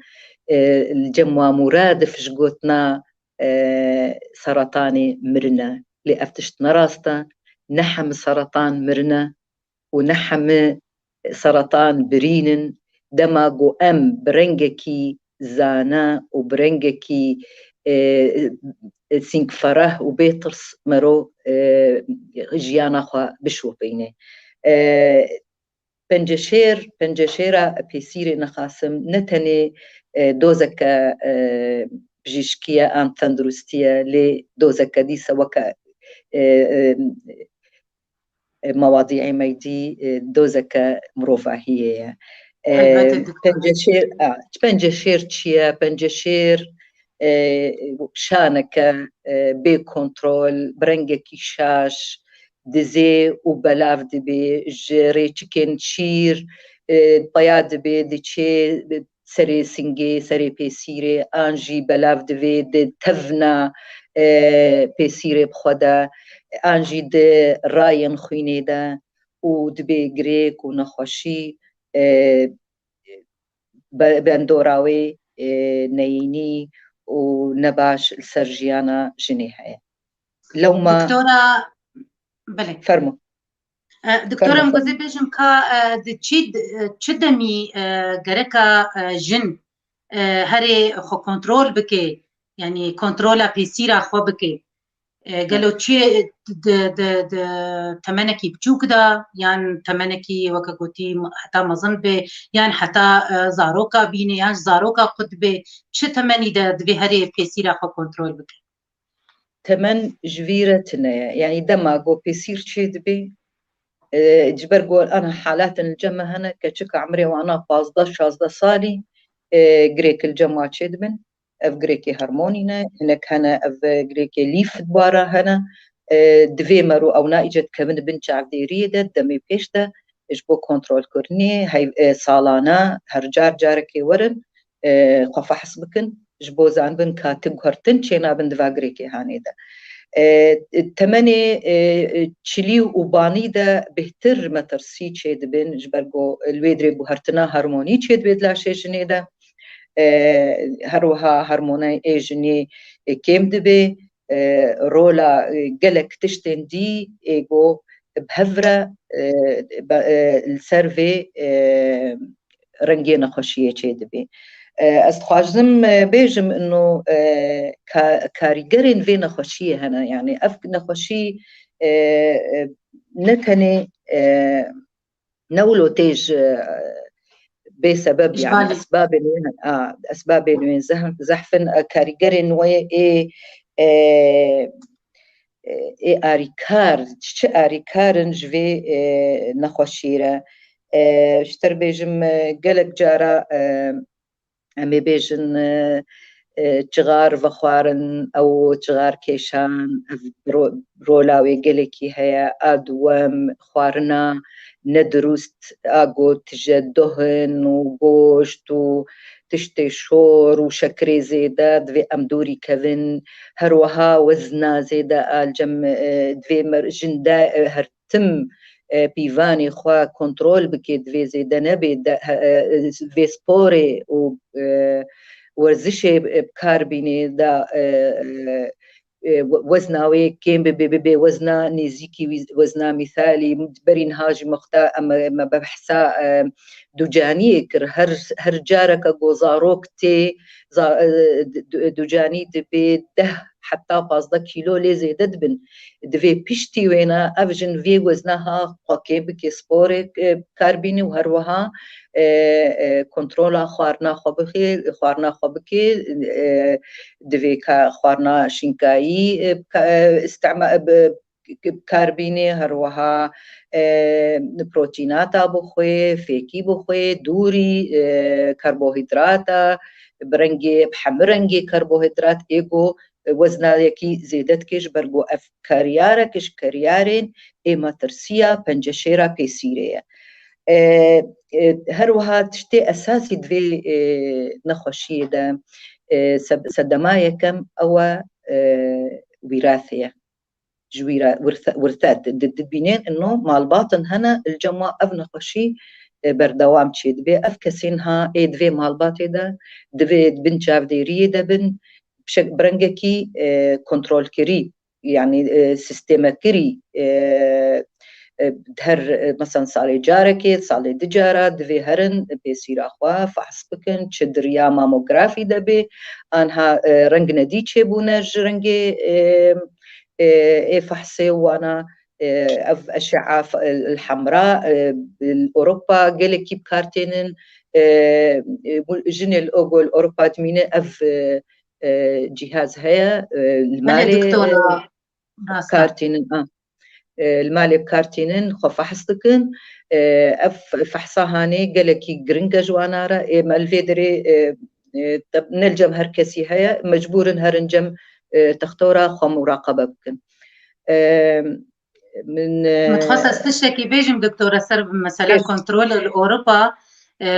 e, li cem wa mûradif ji gotina, e, seretanê mirine. Lê ev tişt nerast e, ne hemi seretan mirine û ne hemi seretan birîn in. Dema ku em bi rengekî zana û bi rengekî, e, e, sîngfereh û bê tirs mero, e, jiyana xwe bişopîne. E, penceşêr, penceşêra pêsîrê nexasim ne tenê, e, dozeke, e, bijîşkî ye an tenduristî ye, lê dozeke dîse weke, e, e, e, mewadîê meydî, e, dozeke mirovahiyê ye. E, Elbette, doktor. Penceşêr, a, penceşêr çi ye? Penceşêr, e, şaneke, e, bê kontrol, bi rengekî şaş, dizê û belav dibê, ji rêçikên şîr, e, peya dibê, diçê, serê singê, serê pêsîrê, an jî belav divê di tevna, e, pêsîrê bi xwe de, an jî di rayên xwînê de û dibê girêk û nexweşî, e, be-, bendora wê, e, neyînî û nebaş li ser jiyana jinê heye. Lewma Doktora, belê. Fermo. E, doktora, em gozê bêjim ka, e, di çi, e, çi demî, e, gereka, e, jin, e, herê xwe kontrol bike, yanî kontrola pêsîra xwe bike. E, gelo çi di, di, di temenekî biçûk de, yan temenekî weke gotî heta mezin be, yan heta, e, zaroka bîne, yan zaroka xwe dibe, çi temenî de divê herê pêsîra xwe kontrol bike? Temen ji vî re tune ye. Yanî dema ku pêsîr çê dibê, e, ji ber ku ana halatin li cem me hene, keçika emrê wana pazdeh şazdeh salî, e, girêk li cem wa çê dibin. Ev girêkê hormonî ne, hinek hene ev girêkê lîf dibara hene. E, divê mero ewna îce dikevin bin çavdêriyê de, demê pêş de ji bo kontrolkirinê, hey, e, salane her car carekê werin, e, xwe fehs bikin, ji bo zanibin ka ti guhertin çênabin di va girêkê hanê de. E, temenê, e, çilî û banî de bêhtir metirsî çêdibin, ji ber ku li wê dirê guhertina hormonî çêdibe di laşê jinê de. E, her wiha hormonayê jinê, e, kêm dibe, e, rola, e, gelek tiştên dî ê ku bi hev re, e, be-, e, li ser vê, e, rengê nexweşiyê çêdibê. E, ez dixwazim, e, bêjim ino, e, ka-, karîgerên vê nexweşiyê hene. Yani ev nexweşî, e, e, ne tenê, e, ne wilo tê ji, e, bê sebeb, yani esbabên wê, a, esbabên wê zeh-, zehf in, e, karîgerên wê ê, e, e, ê arîkar, çi arîkar in ji vê, e, nexweşî re. E, ji te re bêjim, e, gelek cara, e, em ê bêjin, e, e, çixar vexwarin, ew çixar kêşan, ev ro-, rola wê gelekî heye. A duwem, xwarina nedurust, a got tije dohin û goşt û tiştê şor û şekerê zêde, divê em dûrî kevin. Her wiha wezna zêde a li cem, e, divê mer-, jin de, e, her tim, e, pîvanê xwe kontrol bike, divê zêde nebe, de, e, e, divê sporê û, e, werzişê, e, bi kar bîne, da, e, e, e, we-, wezna wê kêm bibe, bibe wezna nêzîkî wî-, wezna mîsalî. Berî niha jî mexta em, me behsa, e, ducaniyê kir. Her, her careke ku zarok tê, za-, e, du-, ducanî dibe deh heta pazdeh kîlo lê zêde dibin. Divê piştî wêna ev jin vê wezna ha xwe kêm bike, sporê, e, bi kar bîne û her wiha, e, e, kontrola xwarina xwe bixê, xwarina xwe bike, e, divê ka xwarina şînkayî, e, ka, e, îstema-, e, bi-, bi kar bîne, her wiha, e, protînata bixwe, fêkî bixwe, dûrî, e, karbohîdrata, bi rengê, bi hemû rengê karbohîdrat ê ku weznayekî zêde dike, ji ber ku ev kariyarek ji kariyarên ê metirsiya penceşêra pêsîrê ye. E, e, her wiha tiştê esasî di vê, e, nexweşiyê de, e, se-, sedema yekem ew e, e, wîrathê ye. Ji wîra-, wirthe-, wirthet di-, dibînên ino malbatin hene, li cem wan ev nexweşî, e, berdewam çêdibe. Ev kesên ha ê di vê malbatê de, di vê bin çavdêriyê de bin, bi şek-, bi rengekî, e, kontrolkirî, yani, e, sîstemekirî, e, e, her, e, mesela salê carekê, salê du cara divê herin, e, pêsîra xwe fehs bikin, çi di riya mamografî de bê, anha, e, reng nedî çêbûne ji rengê, e, e, ê fehsê wana, e, ev eşea f-, el, el hemra, e, li Ewropa gelekî bi kar tênin, e, e, jinê li Ogo li Ewropa dimîne ev, e, e, cîhaz heye, e, li Belê, malê, doktora, e, rast e. Kar tînin, a. E, li malê bi kar tînin, xwe fehs dikin. E, ev fehsa hanê gelekî giring e ji wana re. Ê me li vê derê, e, e, te-, ne li cem her kesî heye, mecbûr in herin cem, e, textora xwe muraqebe bikin. E, min, e, Min dixwest ez tiştekî bêjim, doktora, ser mesela Bêj. Kontrolê li Ewropa, e,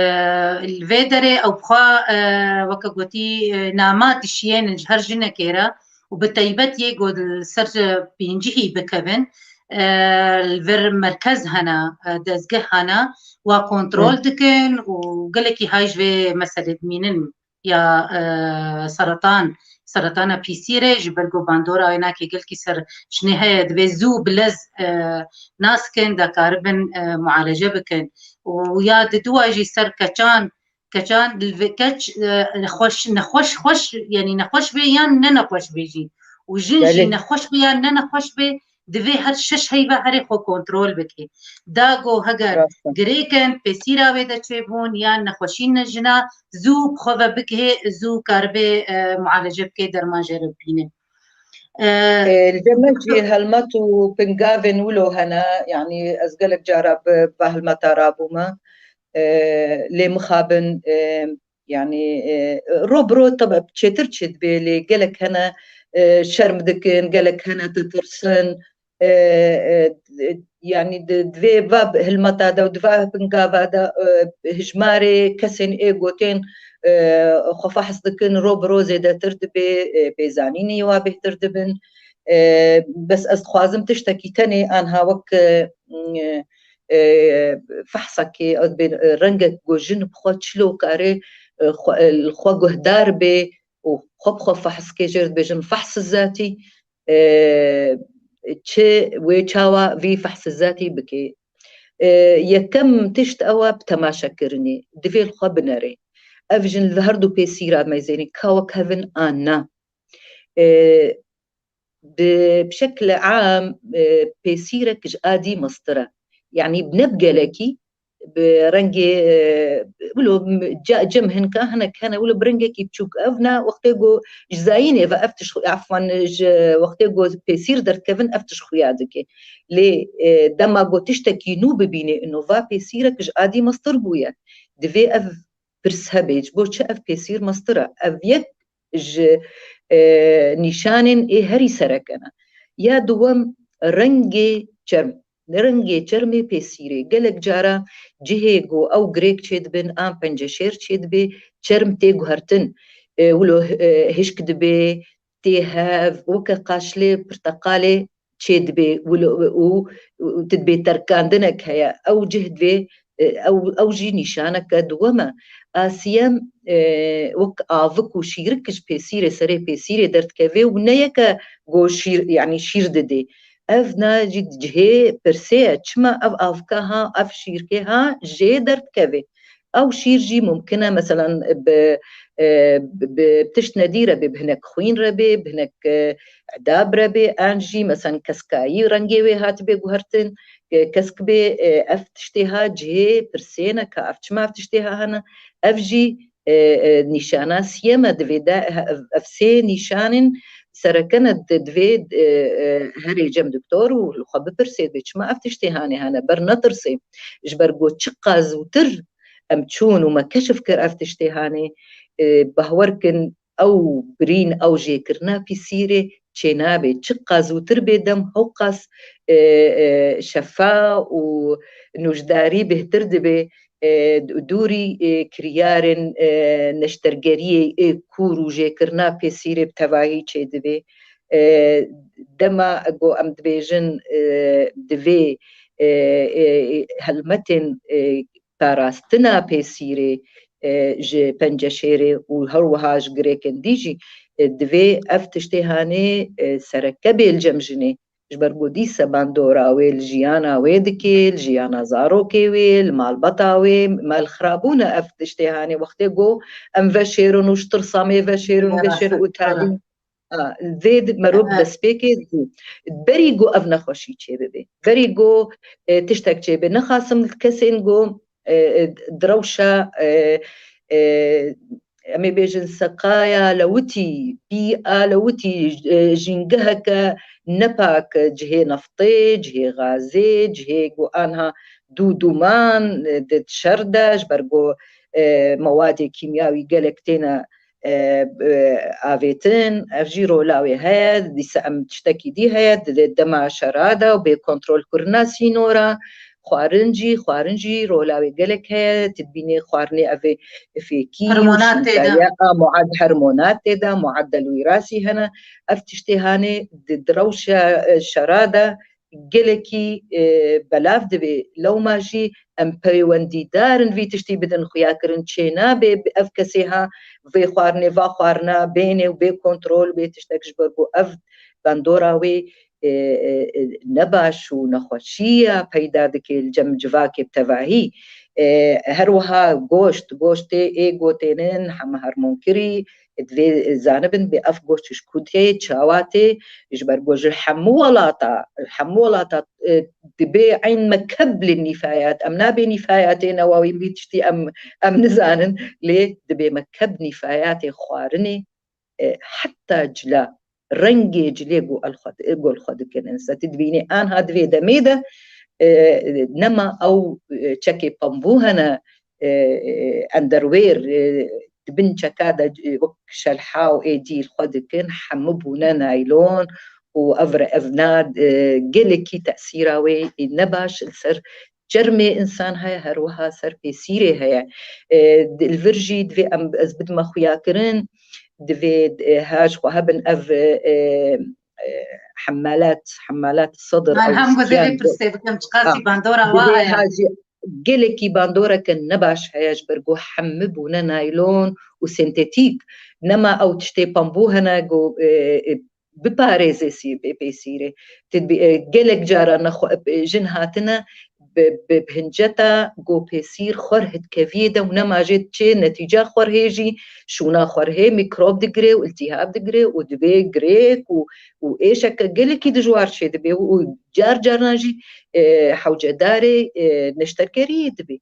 li vê derê ew bi xwe, e, weke gotî, e, nama dişiyênin ji her jinekê re û bi teybet yê ku li ser pêncihî bikevin, e, li vir merkez hene, e, dezgeh hene, wa kontrol Hı. dikin û gelekî hay ji vê meselê dimînin ya, e, seretan, seretana pîsîrê, ji ber ku bandora wê nake gelkî ser jinê heye, divê zû bi lez, e, nas kin, da karibin, e, mualece bikin. Û ya diduwa jî ser keçan, keçan li vê keç, e, xweş, nexweş, xweş, yani nexweş bê yan ne nexweş bê jî. Û jin jî Belê. nexweş bê yan ne nexweş bê, divê her şeş heyva herê xwe kontrol bike. Da go heger Rast e. girêk in, pêsîra wê de çêbûn yan nexweşî ne jina, zû bi xwe ve bigihê, zû karibê, e, mualece bike, derman jê re bibîne. E, E, li cem me jî helmet û pingavên wilo hene, yanî ez gelek cara bi, bi helmeta rabûme. E, lê mixabin, e, Yani e, ro bi ro tabi çêtir çêdibê lê gelek hene e, şerm dikin, gelek hene ditirsin. E, e, yani di, divê va hilmeta de û diva pingava de e, hijmarê kesên ê gotên e, xwe fehs dikin, ro bi ro zêdetir dibê, e, pêzanînê wa bêhtir dibin. E, bes ez dixwazim tiştekî tenê anha wek e, e, fehsekê, ez bê, e, rengek ku jin bi xwe çilo kare e, xwe, e, li xwe guhdar bê û xwe bi xwe fehs kê, jê re dibêjin fehs zatî, e, çi wê çawa vî fehs zatî bikê. E, yekem tişt ew e bi temaşekirinê. Divê li xwe binerê. Ev jin li her du pêsîra meyzênî ka wek hev in an na. E, bi, bi şekle am e, pêsîrek ji adî mestir e. Yani ne bi gelekî, bi rengê e, wilo ca- cem hinka hinek hene wilo bi rengekî biçûk. Ev ne wextê ku ji zayînê ve ev tişt, efwan ji wextê ku pêsîr derdikevin ev tişt xuya dike. Lê e, dema ku tiştekî nû bibînê ino va pêsîrek ji adî mestir bûye. Divê ev pirs hebe, ji bo çi ev pêsîr mestir e? Ev yek ji e, nîşanên ê herî sereke ne. Ya duwem, rengê çerm. Rengê çermê pêsîrê. Gelek cara cihê ku ew girêk çêdibin an penceşêr çêdibê, çerm tê guhertin. E, wilo e, hişk dibê, tê hev, weke qaşlê pirteqalê çêdibê wilo- û û tu dibê terkandinek heye. Ew cih divê e, ew, ew jî nîşaneke duwem e. A siyem e, wek avik û şîrik ji pêsîrê, serê pêsîrê derdikeve û ne yeke go şîr, yani şîr didê. Ev na jî cihê pirsê ye. Çima ev avika ha, ev şîrkê ha jê derdikeve? Ew şîr jî mumkin e, meselan, bi, e, bi, bi tişt nedî re bê, bi hinek xwîn re bê, bi hinek e, edab re bê, an jî, meselan, keskayî rengê wê hatibê guhertin, e, kesk bê, e, ev tiştê ha cihê pirsê ne ka ev çima ev tiştê ha hene, ev jî e, e, nîşana siyem e, divê de ev, ev sê nîşanên sereke ne di- divê e, e, herê cem doktor û li xwe bipirsê, divê çima ev tiştê hanê hene, ber netirsê. Ji ber ku çiqa zûtir em çûn û me keşif kir ev tiştê hanê, e, bahwer kin ew birîn, ew jêkirina pîsîrê çênabe. Çiqa zûtir bê dem, hewqas e, e, şefa û nûjdarî bêhtir dibe. E, dûrî e, kiryarên e, neştergeriyê ê kûr û jêkirina pêsîrê bi tevahî çêdibe. E, dema ku em dibêjin e, divê e, e, helmetên e, parastina pêsîrê e, ji penceşêrê û her wiha ji girêkên dî jî e, divê ev tiştê hanê e, sereke bê li cem jinê. Ji ber ku dîse bandora wê li jiyana wê dikê, li jiyana zarokê wê, li malbata wê, me li xirabûne ev tiştê hanê wextê ku em veşêrin û ji tirsa me veşêrin, veşêrin û talî. A, vê di- merov destpêkê zû. Berî ku ev nexweşî çêbibe. Berî ku e, tiştek çêbe. Nexasim kesên ku e, e, di rewşa e, e, em ê bêjin seqaya lewitî, pî a lewitî, e, jîngeheke nepak, cihê neftê, cihê gazê, cihê ku anha dû dûman e, di şer de, ji ber ku e, mewadê kîmyawî gelek têne e, e, avêtin, ev jî rola wê heye, dîsa em tiştekî dî heye, di dema şera de û bê kontrolkirina sînora, xwarin jî, xwarin jî rola wê gelek heye, tu dibînî xwarinê ev ê fêkî û şînka ye, a muad-, hermonat tê de, muadel wîrasî hene, ev tiştê hanê di, di rewşa e, şera de gelekî e, belav dibe. Lewma jî em peywendîdar in vî tiştî bidin xuyakirin. Çênabe bi ev kesê ha vê xwarinê, va xwarina bênê û bê kontrol bê tiştek, ji ber ku ev bandora wê e, e, e, nebaş û nexweşiya peyda dike li cem civakê bi tevahî. E, her wiha goşt, goştê ê gotênin heme hermonkirî, divê zanibin bê ev goşt ji ku tê, çawa tê, ji ber ku ji hemû welata, hemû welata e, dibê eyn mekeb li nîfayat. Em nabê nîfayatê newawî vî tiştî em, em nizanin, lê dibê mekeb nîfayatê xwarinê, e, heta cila, rengê cilê ku el xwe di-, ku li xwe dikin. Însa tu dibînî anha di vê demê de, e, nema ew e, çekê pembû hene, e, e, enderwêr, e, di bin çeka de, e, wek şelha û êdî li xwe dikin, hemû bûne naylon û ev re-, ev na, e, gelekî tesîra wê, e, nebaş li ser çermê însan heye, her wiha ser pêsîrê heye. E, di, li vir jî divê em, ez bidime xuyakirin, divê, e, ha ji xwe hebin ev, e, e, hemalat, hemalat sedir, Van ew hem jî wezê vê kiyan pirsê bikim, çiqasî Ha, bandora wa divê heye? ha jî gelekî bandoreke nebaş heye, ji ber ku hemû bûne naylon û sentetîk. Nema ew tiştê pambû hene ku, e, e, biparêze sî-, pê-, pêsîrê. Ti bi-, e, gelek cara nexwe-, e, jin hatine bi, bi, bi hinceta ku pêsîr xwer hidkeviyê de û nema jê diçê netîca xwerhê jî, şûna xwerhê mîkrob digire û iltîhab digire û divê girêk û, û êşeke gelekî dijwar çêdibe û, û car carna jî, e, hewcedarê, e, neştergeriyê dibe.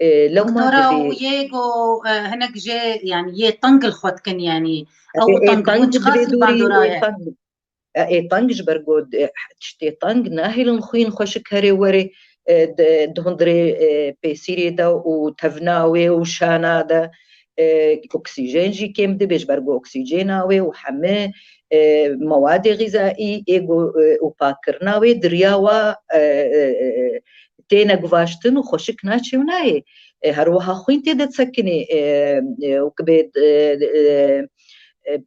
E, lewma Doktora, divê û yê ku, e, hinek jê, yanî yê teng li xwe dikin, yanî ew Ê, ê tengbûn teng çiqas divê li dorî bandora ê ye? teng. E, ê teng ji ber ku, e, tiştê teng nahêlin xwîn xweşik herê werê, e, di, di hundirê, e, pêsîrê de û tevna wê û şana de, e, oksîjen jî kêm dibe ji ber ku oksîjena wê û hemî, e, mewadê xîzayî ê ku, e, û pakkirina wê di riya wa, e, e, e, têne guvaştin û xweşik naçê û nayê. E, her wiha xwîn tê de disekinê, e, e, wek bê, e, e, e,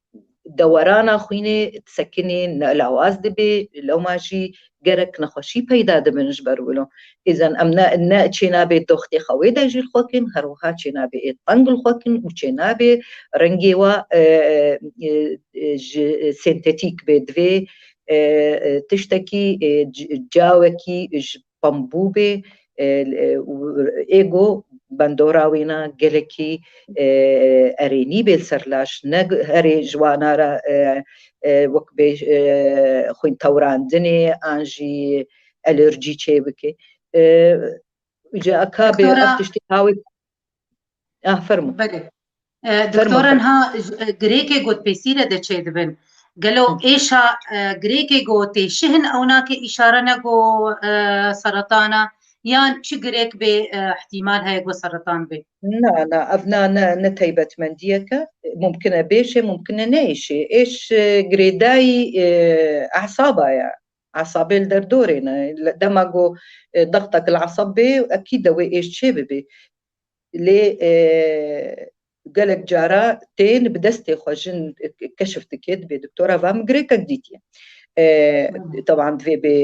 dewerana xwînê disekinê, ne-, lawaz dibe, lewma jî gerek nexweşî peyda dibin ji ber wilo. Îzen em ne, ne çênabê doxtê xewê de jî li xwe kin, her wiha çênabê ê teng li xwe kin û çênabê rengê wa, e, e, e, ji sentetîk bê. Divê, e, e, tiştekî, e, c-, cawekî ji pambû bê, e, e, û ê ku bandora wêna gelekî, e, erênî bê li ser laş, ne herê ji wana re, e, e, wek bê, e, xwîn tewrandinê an jî alerjî çê bike. E, Îca ka bê Doktora, ev tiştê hawê Ah, fermo. Belê. E, Fermo, doktora, fermo. Niha, e, girêkê ku di pêsîrê de çêdibin. Gelo Hı. êşa, e, girêkê ku tê şihin ew nake îşare ne ku, e, seretana, yan çi girêk bê, e, ihtimal heye ku seretan bê? Na, na, ev na, ne, ne taybetmendiyeke. Mumkin e bêşê, mumkin e neêşê. Êş, e, girêdayî, e, esaba ye. Esabê li derdorê ne. Dema ku, e, dextek li esab bê, ekîd de wê êş çê bibê. Lê, e, gelek cara tên bi destê xwe jin keşif dike, dibê doktora va min girêkek dîtiye. E, Hmm. Teban divê bê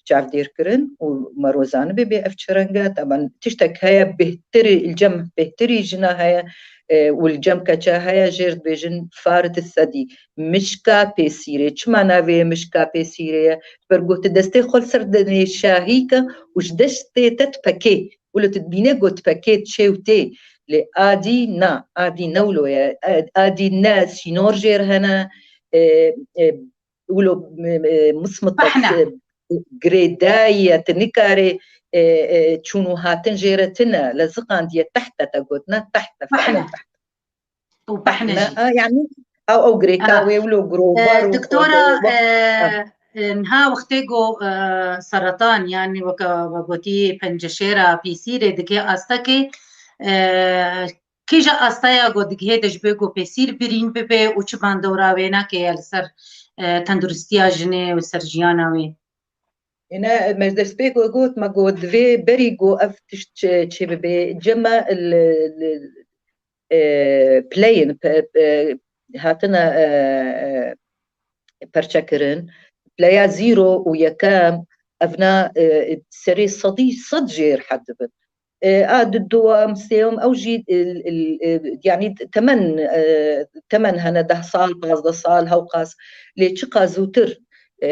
çavdêr kirin û mero zanibe bê ev çi reng e. Teban tiştek heye bêhtirî, li cem bêhtirî jina heye, e, û li cem keça heye, jêr dibêjin farid sedî. Mişka pêsîrê. Çima navê mişka pêsîrê ye? Ji ber ku tu destê xwe li ser denê şahî ke û ji destê te dipekê. Wilo tu dibîne ku dipekê çê û tê. Lê adî na, adî ne wilo ye. Adî ne sînor jêr hene, e, e, wilo, e, e, mismitek, Pehne. e, girêdayî ye, tu nikarê, e, e, çûn û hatin jê re tune. Leziqandiye, tehte te got, ne? Tehte, Pehne. Fehne, tehte. Û pehne jî. A, yanî, ew, ew girêka wê wilo girovar û doktora, xwe de, e, e, niha wextê ku, e, seretan, yanî weke we gotî penceşêra pêsîrê dike astekê, e, kîja asteya ku digihê de ji bo ku pêsîr birîn bibe û çi bandora wê nake ye li ser, e, tenduristiya jinê û ser jiyana wê? Êne me ji destpêk got, me got divê berî ku ev tişt çi, çi bibe, cema li, li, e, playin, pe-, e, hatine, e, e, perçekirin. Playa zîro û yekem, evna, e, serê sedî sed jêr hed dibin. E, a di duwam, sêyom, ew jî, e, e, e, yanî temen, e, temen hene deh sal, pazdeh sal, hewqas. Lê çiqas zûtir, e,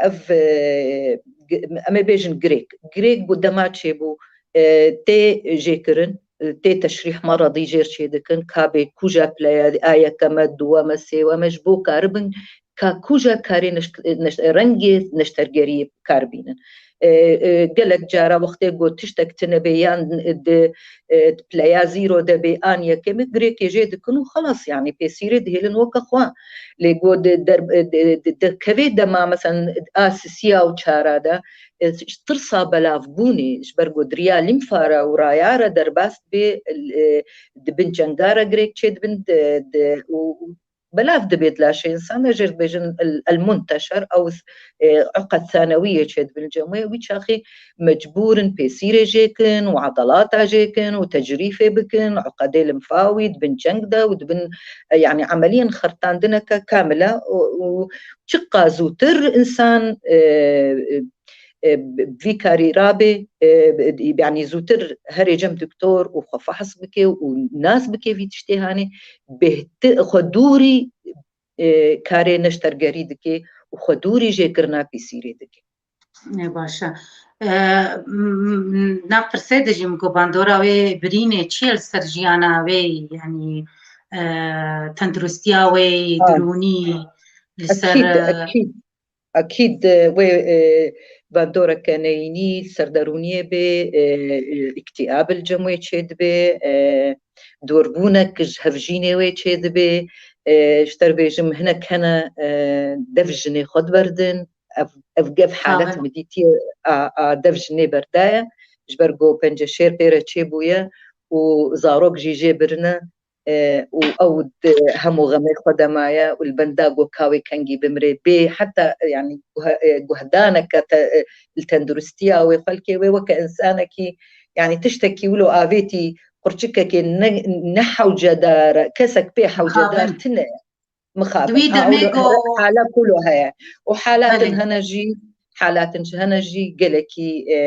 ev, e, g-, em ê bêjin girêk. Girêk ku dema çêbû, e, tê jêkirin, e, tê teşrîh meredî jêr çêdikin, ka bê kuja playa, a yekeme, duweme, sêweme, ji bo karibin, ka kuja karê neşt-, neşt-, rengê neştergeriyê kar bînin. E, e, gelek cara wextê ku tiştek tune bê yan di, e, di playa zîro de bê an yekemî girêkê jê dikin û xelas, yanî pêsîrê dihêlin weke xwe. Lê ku di der-, di, di, di kevê dema, meselen, a sisiya û çara de, e, ji tirsa belavbûnê, ji ber ku di riya lîmfa re û raya re derbas dibe, e, di bin çenga re girêk çêdibin, di, di, û, û belav dibe di laşê însan de, jê dibêjin el, el munteşer, ew, e, uqed sanewiyê çêdibin li cem wê, wî çaxî mecbûr in pêsîrê jêkin û edalata jêkin û tecrîfê bikin, uqedê lîmfa wî di bin çeng de û di bin, e, yanî emeliyen xertandineke kamil e û, û çiqa zûtir însan, e, e, e, bi vî karî rabe, e, yanî zûtir here cem doktor û xwe fehs bike û nas bike vî tiştê hanê, bêhtir, xwe dûrî, e, karê neştergerî dike û xwe dûrî jêkirina pîsîrê dike. Ne, baş e. E, m-, m-, nav pirsê de jî min got bandora wê birînê çi ye li ser jiyana wê, yanî, e, tenduristiya wê, ha, dirûnî, li ser, Ekîd, e, ekîd. Ekîd, e, wê, e, bandoreke neyînî ser derûniyê bê, e, e, îktîab li cem wê çêdibe, e, dûrbûnek ji hevjînê wê çêdibe, e, ji te re bêjim hinek hene, e, dev jinê xwe diberdin. Ev, ev, ev halet min dîtiye a, a dev jinê berdaye. Ji ber ku penceşêr pê re çêbûye û zarok jî jê birine, e, û ew di hemû xemê xwe de maye û li benda ku ka wê kengî bimire bê heta, yanî guhe-, e, guhdaneke te, e, li tenduristiya wê xelkê wê weke însanekî, yanî tiştekî wilo avêtî qurçikekê ne, ne hewcedar e, kesek pê hewcedar tine. Mixabin. Di wî demê ku hala kulo heye. Û halatin hene jî, halatin ji hene jî gelekî, e,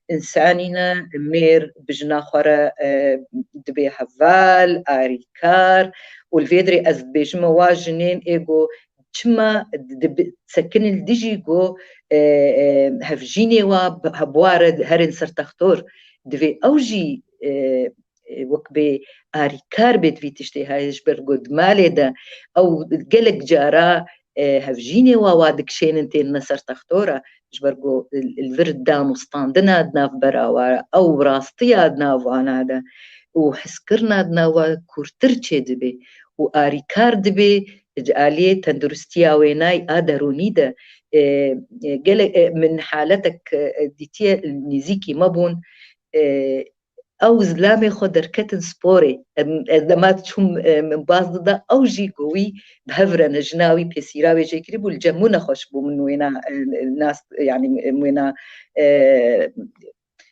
însanî ne, mêr bi jina xwe re, e, dibe heval, arîkar û li vê dirê ez dibêjime wa jinên ê ku çima dibi-, sekinin li dijî ku, e, e, hevjînê wa bi-, hebuware herin ser textor divê ew jî, e, e, wek bê arîkar bê di vî tiştê heye, ji ber ku di malê de ew gelek cara, e, hevjînê wa wa dikişênin tênine ser textora, ji ber ku li, li vir dan û standina di nav bera wa, ew rastiya di nav wana de û hizkirina di nav wa kûrtir çêdibe û arîkar dibe ji aliyê tenduristiya wênayî a derûnî de, e, e, gelek, e, min haletek, e, dîtiye nêzîkî me bûn, e, ew zilamê xwe derketin sporê. Em, ez dema diçûm, e, min baz dida, ew jî ku wî bi hev re ne, jina wî pêsîra wê jê kirî bû, li cem min nexweş bû, min wêna, e, nas, yanî, min wêna, e,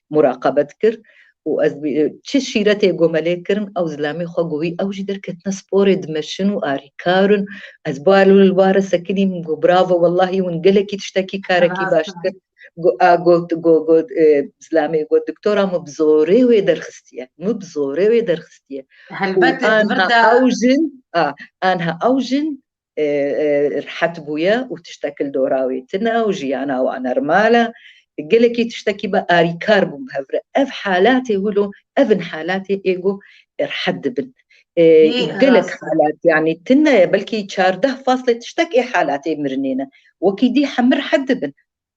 muraqebe dikir. Û ez bi-, çi şîretê ku me lê kirin, ew zilamê xwe ku wî, ew jî derketine sporê, dimeşin û arîkar in. Ez bi ware li ware sekinîm, got, bravo, wellahî hûn gelekî tiştekî karekî baş dikir. Go-, a, got, go-, got, e, zilamê got, doktora, min bi zorê wê derxistiye. Min bi zorê wê derxistiye. Û anha ew jin, a, anha ew jin, e, e, rihet bûye û tiştek li dora wê tine û jiyana wa nermal e. Gelekî tiştekî bi arîkar bûn bi hev re. Ev halatê wilo, ev in halatê ê ku rihet dibin. E, gelek halat, yanî tine ye, belkî çardeh faslê tiştek ê halatê mirinê ne. Wekî dî hemir rihet dibin.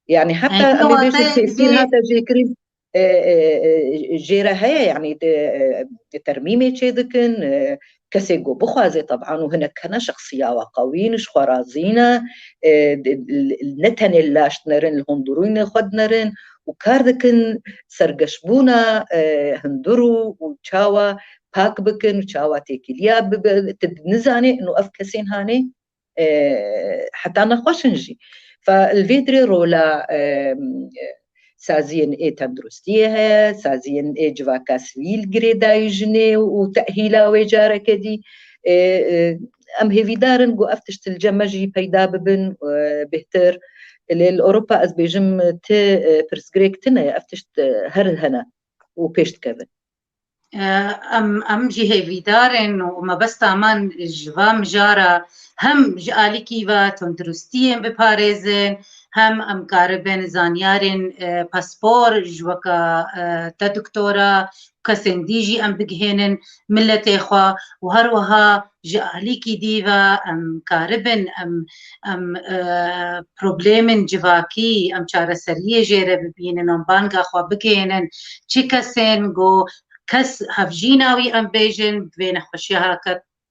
Yanî heta em ê bêjin têsîr hate jêkirin, e, e, e, jê re heye, yanî, e, termîmê çê dikin, e, kesê ku bixwaze, teban, û hinek hene şexsiya wa qewî ne, ji xwe razî ne, e, di, li, li, ne tenê li laş dinerin, li hundirûnê xwe dinerin û kar dikin sergeşbûna, e, hundir û, û çawa pak bikin û çawa têkiliya bibe, tu nizanê, ino ev kesên hanê, e, heta nexweş in jî. Fe li vê dirê rola, e, saziyên ê tenduristiyê heye, saziyên ê civaka sivîl girêdayî jinê û tehîla wê careke dî. E, e, em hêvîdar in ku ev tişt li cem me jî peyda bibin, e, bêhtir. Lê li Ewropa ez bêjim ti, e, pirsgirêk tine ye, ev tişt, e, her hene û pêş dikevin. E, em, em jî hêvîdar in û mebesta me ji va mijara hem ji alîkî ve tunduristiyên biparêzin, hem em karibin zanyarên, e, paspor ji weka, e, te doktora, kesên dî jî em bigihênin miletê xwe û her wiha ji alîkî dî ve em karibin em, em, e, problemên civakî, em çareseriyê jê re bibînin, em banga xwe bigihênin çi kesên ku kes hevjîna wî em bêjin bi vê nexweşiya heke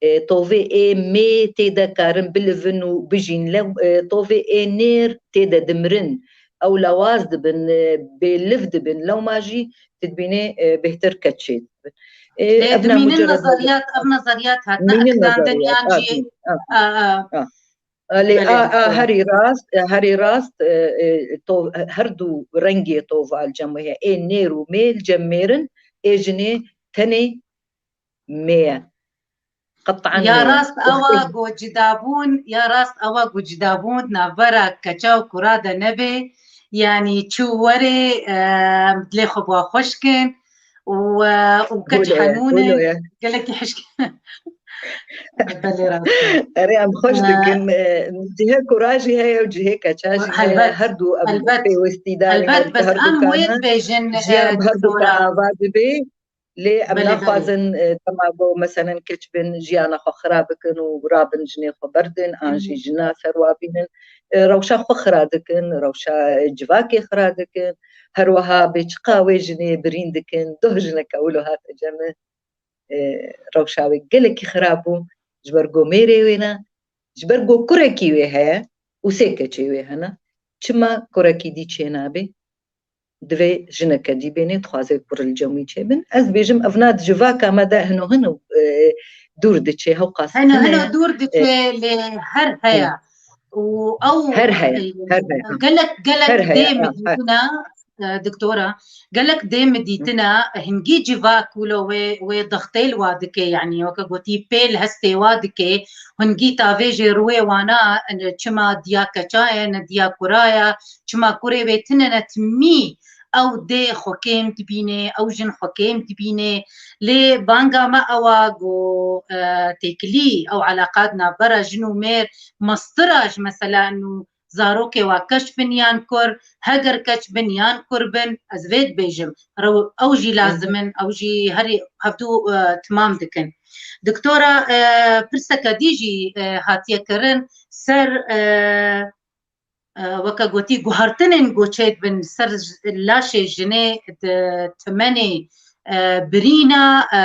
E, tovê ê mê tê de karin bilivin û bijîn. Lew, e, tovê ê nêr tê de dimirin. Ew lawaz dibin, e, bêliv dibin. Lewma jî tu dibînê, e, bêhtir keç çê dibin. E, Lê ev dimînin mucerred nezeriyat, ev nezeriyat hatine mînin eqdandin nezeriyat, yan a, jî, a, a, a, a. A, lê belê, a, a, belê. Herî rast, e, herî rast, e, e, to, her du rengê tova li cem wê heye. Ê nêr û mê li cem mêrin, ê jinê tenê mê ye. Qet'an Ya mê ye. rast ewa Wextê ku cidabûn, ya rast ewa ku cidabûn di navbera keça û kura de nebe, yanî çû werê, e, dilê xwe bi xweş kin û, e, û keç Wilo ye, henûn e, wilo ye. Gelekî hişk. Belê rast e. Erê, em xweş E, dikin. E, cihê kura jî heye û cihê keça jî heye. Helbet, Her du ev helbet, pêwistîdarî helbet, her, bes her em wê dukan e. Dibêjin, e, Jiyan bi her du doktora. Ava dibe. Lê em Belê, belê. Naxwazin, e, dema ku meselen keç bin, jiyana xwe xira bikin û rabin jinê xwe berdin, an jî Mhm. jina ser wa bînin. E, rewşa xwe xira dikin, rewşa, e, civakê xira dikin. Her wiha bê çiqa wê jinê birîn dikin, doh jineke wilo hate cem min. E, rewşa wê gelekî xira bû, ji ber ku mêrê wê ne, ji ber ku kurekî wê heye û sê keçê wê hene. Çima kurekî dî çênabe? Divê jineke dî bênê, dixwaze kur li cem wî çêbin. Ez dibêjim, evna di civaka me de hino hino, e, dûr diçe, hewqas Hino tune hino ye. dûr E, diçe, lê her heye. Û ew, Her heye, e, her heye, ha. gelek, gelek Her heye, dê ha, min ha. dîtina, e, doktora, gelek dê min Hı. dîtina, hingî civak wilo wê, wê dixtê li wa dike, yanî weke gotî pêl hestê wa dike, hingî tavêjê rûyê wana, e, çima diya keça ye, ne diya kura ye, çima kurê wê tune ne timî, ew dê xwe kêm dibîne, ew jin xwe kêm dibîne. Lê banga me ewa ku, e, têkilî ew eleqa di navbera jin û mêr mestir e ji mesela û zarokê wa keç bin yan kur, heger keç bin yan kur bin, ez vê dibêjim. Rew-, ew jî Hı hı. lazim in, ew jî herî hevdû, e, timam dikin. Doktora, e, pirseke dî jî, e, hatiye kirin ser, e, e, weke gotî, guhertinên ku çêdibin ser j-, laşê jinê di timenê, e, birîna, e,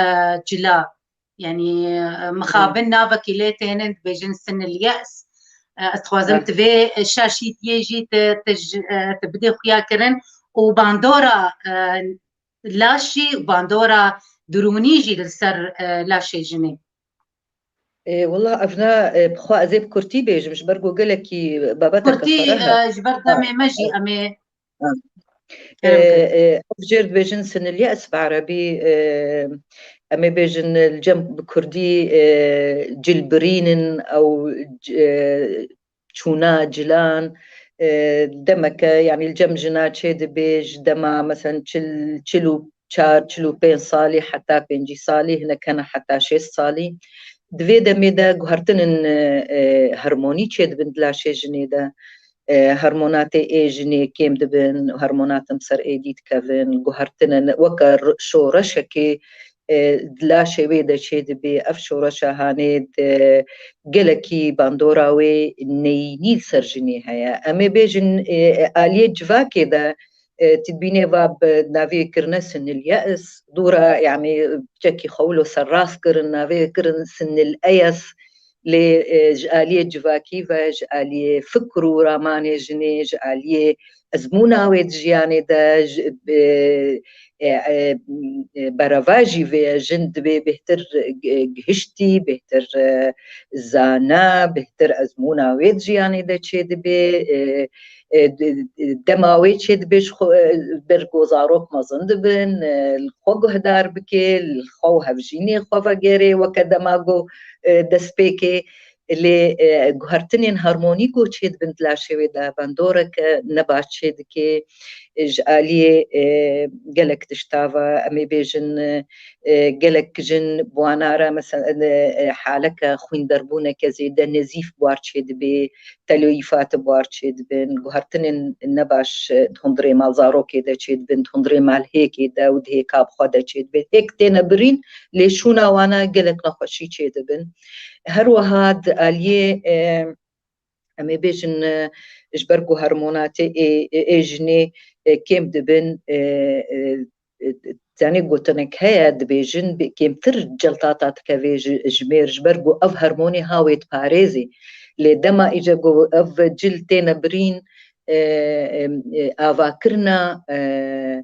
cila. Yanî, e, mixabin navekî lê tênin dibêjin sinil ye's. E, ez dixwazim Evet. tu vê şaşîtiyê jî tu, tu ji, e, tu bidê xuya kirin û bandora, e, laşî û bandora dirûnî jî li ser, e, laşê jinê. E, wela evna, e, bi xwe ez ê bi kurtî bêjim, ji ber ku gelekî babeteke Kurtî, fereh e, e. ji ber Ha, demê me jî ha. em ê Ha. E, Kerem kin. E, ev jêr dibêjin sinil ye's bi erebî, e, em ê bêjin li cem bi kurdî, e, cil birînin ew c-, e, çûna cilan, e, demeke, yanî li cem jina çê dibe ji dema, mesen çil, çil û çar, çil û pênc salî heta pêncî salî, hinek hene heta şêst salî. Di vê demê de guhertinên, e, e, hormonî çêdibin di laşê jinê de. E, hormonatê ê jinê kêm dibin, hormonatin ser êdî dikevin, guhertine ne-, weke r-, şoreşekê, e, di laşê wê de çêdibê. Ev şoreşa hanê di gelekî bandora wê neyînî li ser jinê heye. Em ê bêjin, e, e, aliyê civakê de, e, tu dibînê va bi navê kirine sinil ye's, dûra, yanî çekî xwe wilo serrast kirin, navê kirin sinil eyes, lê, e, ji aliyê civakî ve, ji aliyê fikr û ramanê jinê, ji aliyê ezmûna wê di jiyanê de, ji, e, e, e, e, berevajî vê jin divê bêhtir, e, gihiştî, bêhtir, e, zana, bêhtir ezmûna wê di jiyanê de çêdibê, e, e, di, di, dema wê çêdibê ji xwe, e, ber ku zarok mezin dibin, e, li xwe guhdar bike, li xwe û hevjînê xwe vegerê, weke dema ku, e, destpêkê. Lê, e, guhertinên harmonî ku çêdibin di laşê wê de bandoreke nebaş çêdike, e, ji aliyê, e, gelek tişta ve, em ê bêjin, e, e, gelek jin bi wana re, mesela, e, e, haleke xwînderbûneke zêde nezîf bi war çêdibê, teloyîfat bi war çêdibin, guhertinên nebaş, e, di hundirê malzarokê de çêdibin, di hundirê malhêkê de û di hêka bi xwe de çêdibin. Hêk têne birîn, lê şûna wana gelek nexweşî çêdibin. Her wiha di aliyê, e, em ê bêjin, e, ji ber ku hormonatê ê, ê, ê jinê, e, kêm dibin, e, e, e, Yanî gotinek heye, dibêjin bi kêmtir celtata dikeve ji, ji mêr, ji ber ku ev hormonê ha wê diparêzê. Lê dema îca ku ev cil têne birîn, e, e, e, avakirina, e,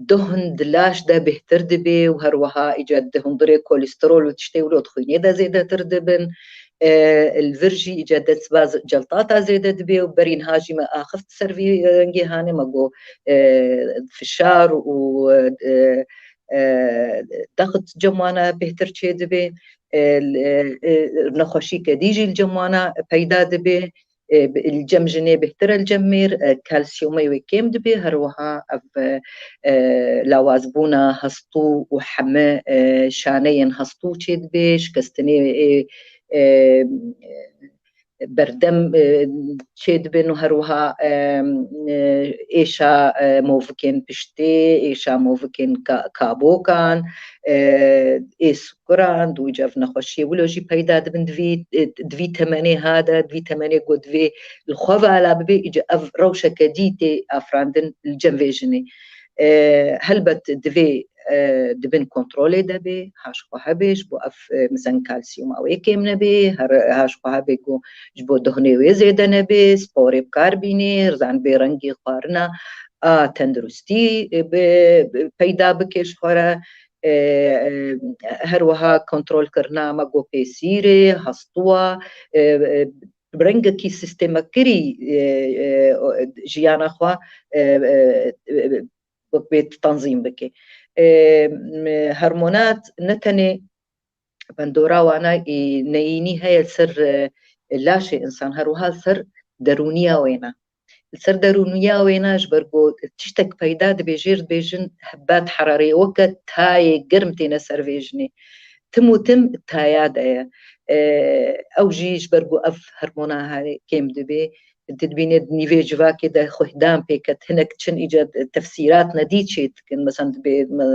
dohn di laş de bêhtir dibe û her wiha îca di hundirê kolesterol û tiştê wilo di xwînê de zêdetir dibin. E, li vir jî îca destbaz celtata zêde dibe û berî niha jî me axift ser vî rengê hanê, me got, e, fişar û, e, e, dext cem wana bêhtir çêdibe, e, e, e, nexweşî kedî jî li cem wana peyda dibe, e, bi, li cem jinê bêhtir e li cem mêr, e, kalsiyumê wê kêm dibe, her wiha ev, e, e, lawazbûna hestû û heme, e, şaneyên hestû çêdibe, şikestinê, e, e, berdem, e, çêdibin û her wiha, e, e, êşa, e, movikên piştê, êşa movikên ka-, kabokan, e, ê sukiran, dû îca ev nexweşiyê wilo jî peyda dibin di vî, e, di vî temenê ha de, di vî temenê ku divê li xwe vala bibe, îca ev rewşeke dî tê afirandin li cem vê jinê. E, helbet divê, e, di bin kontrolê de bê, ha ji xwe hebe, ji bo ev, e, mizen kalsiyuma wê kêm nebe, her, ha ji xwe hebe ku ji bo dohnê wê zêde nebe, sporê bi kar bîne, rizan bê rengê xwarina a tenduristî, e, bi, bi, peyda bike ji xwe re, e, e, her wiha kontrolkirina me got pêsîrê, hestûwa, e, e, bi rengekî sîstemekirî, e, e, o, jiyana xwe, e, e, e, bê tenzîm bike. E, m-, hormonat ne tenê bandora wana ê neyînî heye li ser, e, laşê însan, her wiha li ser derûniya wê ne. Li ser derûniya wê ne, ji ber ku tiştek peyda dibe, jêr dibêjin hebbat herarê, weke tayê germ têne ser vê jinê. Tim û tim taya de ye. E, ew jî ji ber ku ev hormona hene kêm dibe, tu dibînî di nîvê civakê de xwehdan pê ket, hinek çin îca tefsîrat nedî çê dikin, mesela dibê, me,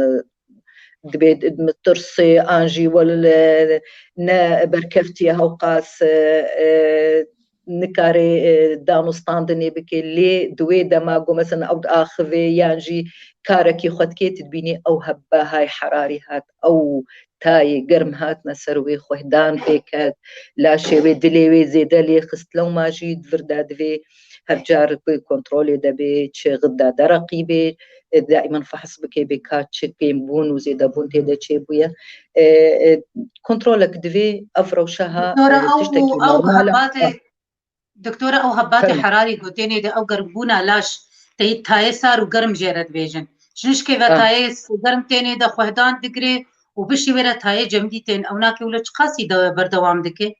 dibê mitirsê an jî wel, e, ne berkeftiye hewqas, e, e, nikare, e, danûstandinê bike, lê di wê dema ku mesela ew diaxivê yan jî karekî xwe dike, tu dibînî ew hebba hay herarî hat, ew tayê germ hatine ser wê, xwehdan pê ket, laşê wê, dilê wê zêde lê xist, lewma jî di vir de divê her car ku kontrolê de bê, çi xidda dereqî bê, e, daîman fehs bike bê ka çi kêmbûn û zêdebûn tê de çêbûye. E, e, kontrolek divê ev rewşa ha, Doktora, e, ew, tiştekî ew normal e. Hebatê, Ah. Doktora, ew hebatê Fermo. herarî gotênê de ew germbûna laş tê tayê sar û germ jê re dibêjin. Ji nişkê ve Ah. tayê s-, germ tênê de xwehdan digire û bişî wê re tayê cemidî tên. Ew nake wilo çiqasî de berdewam dike?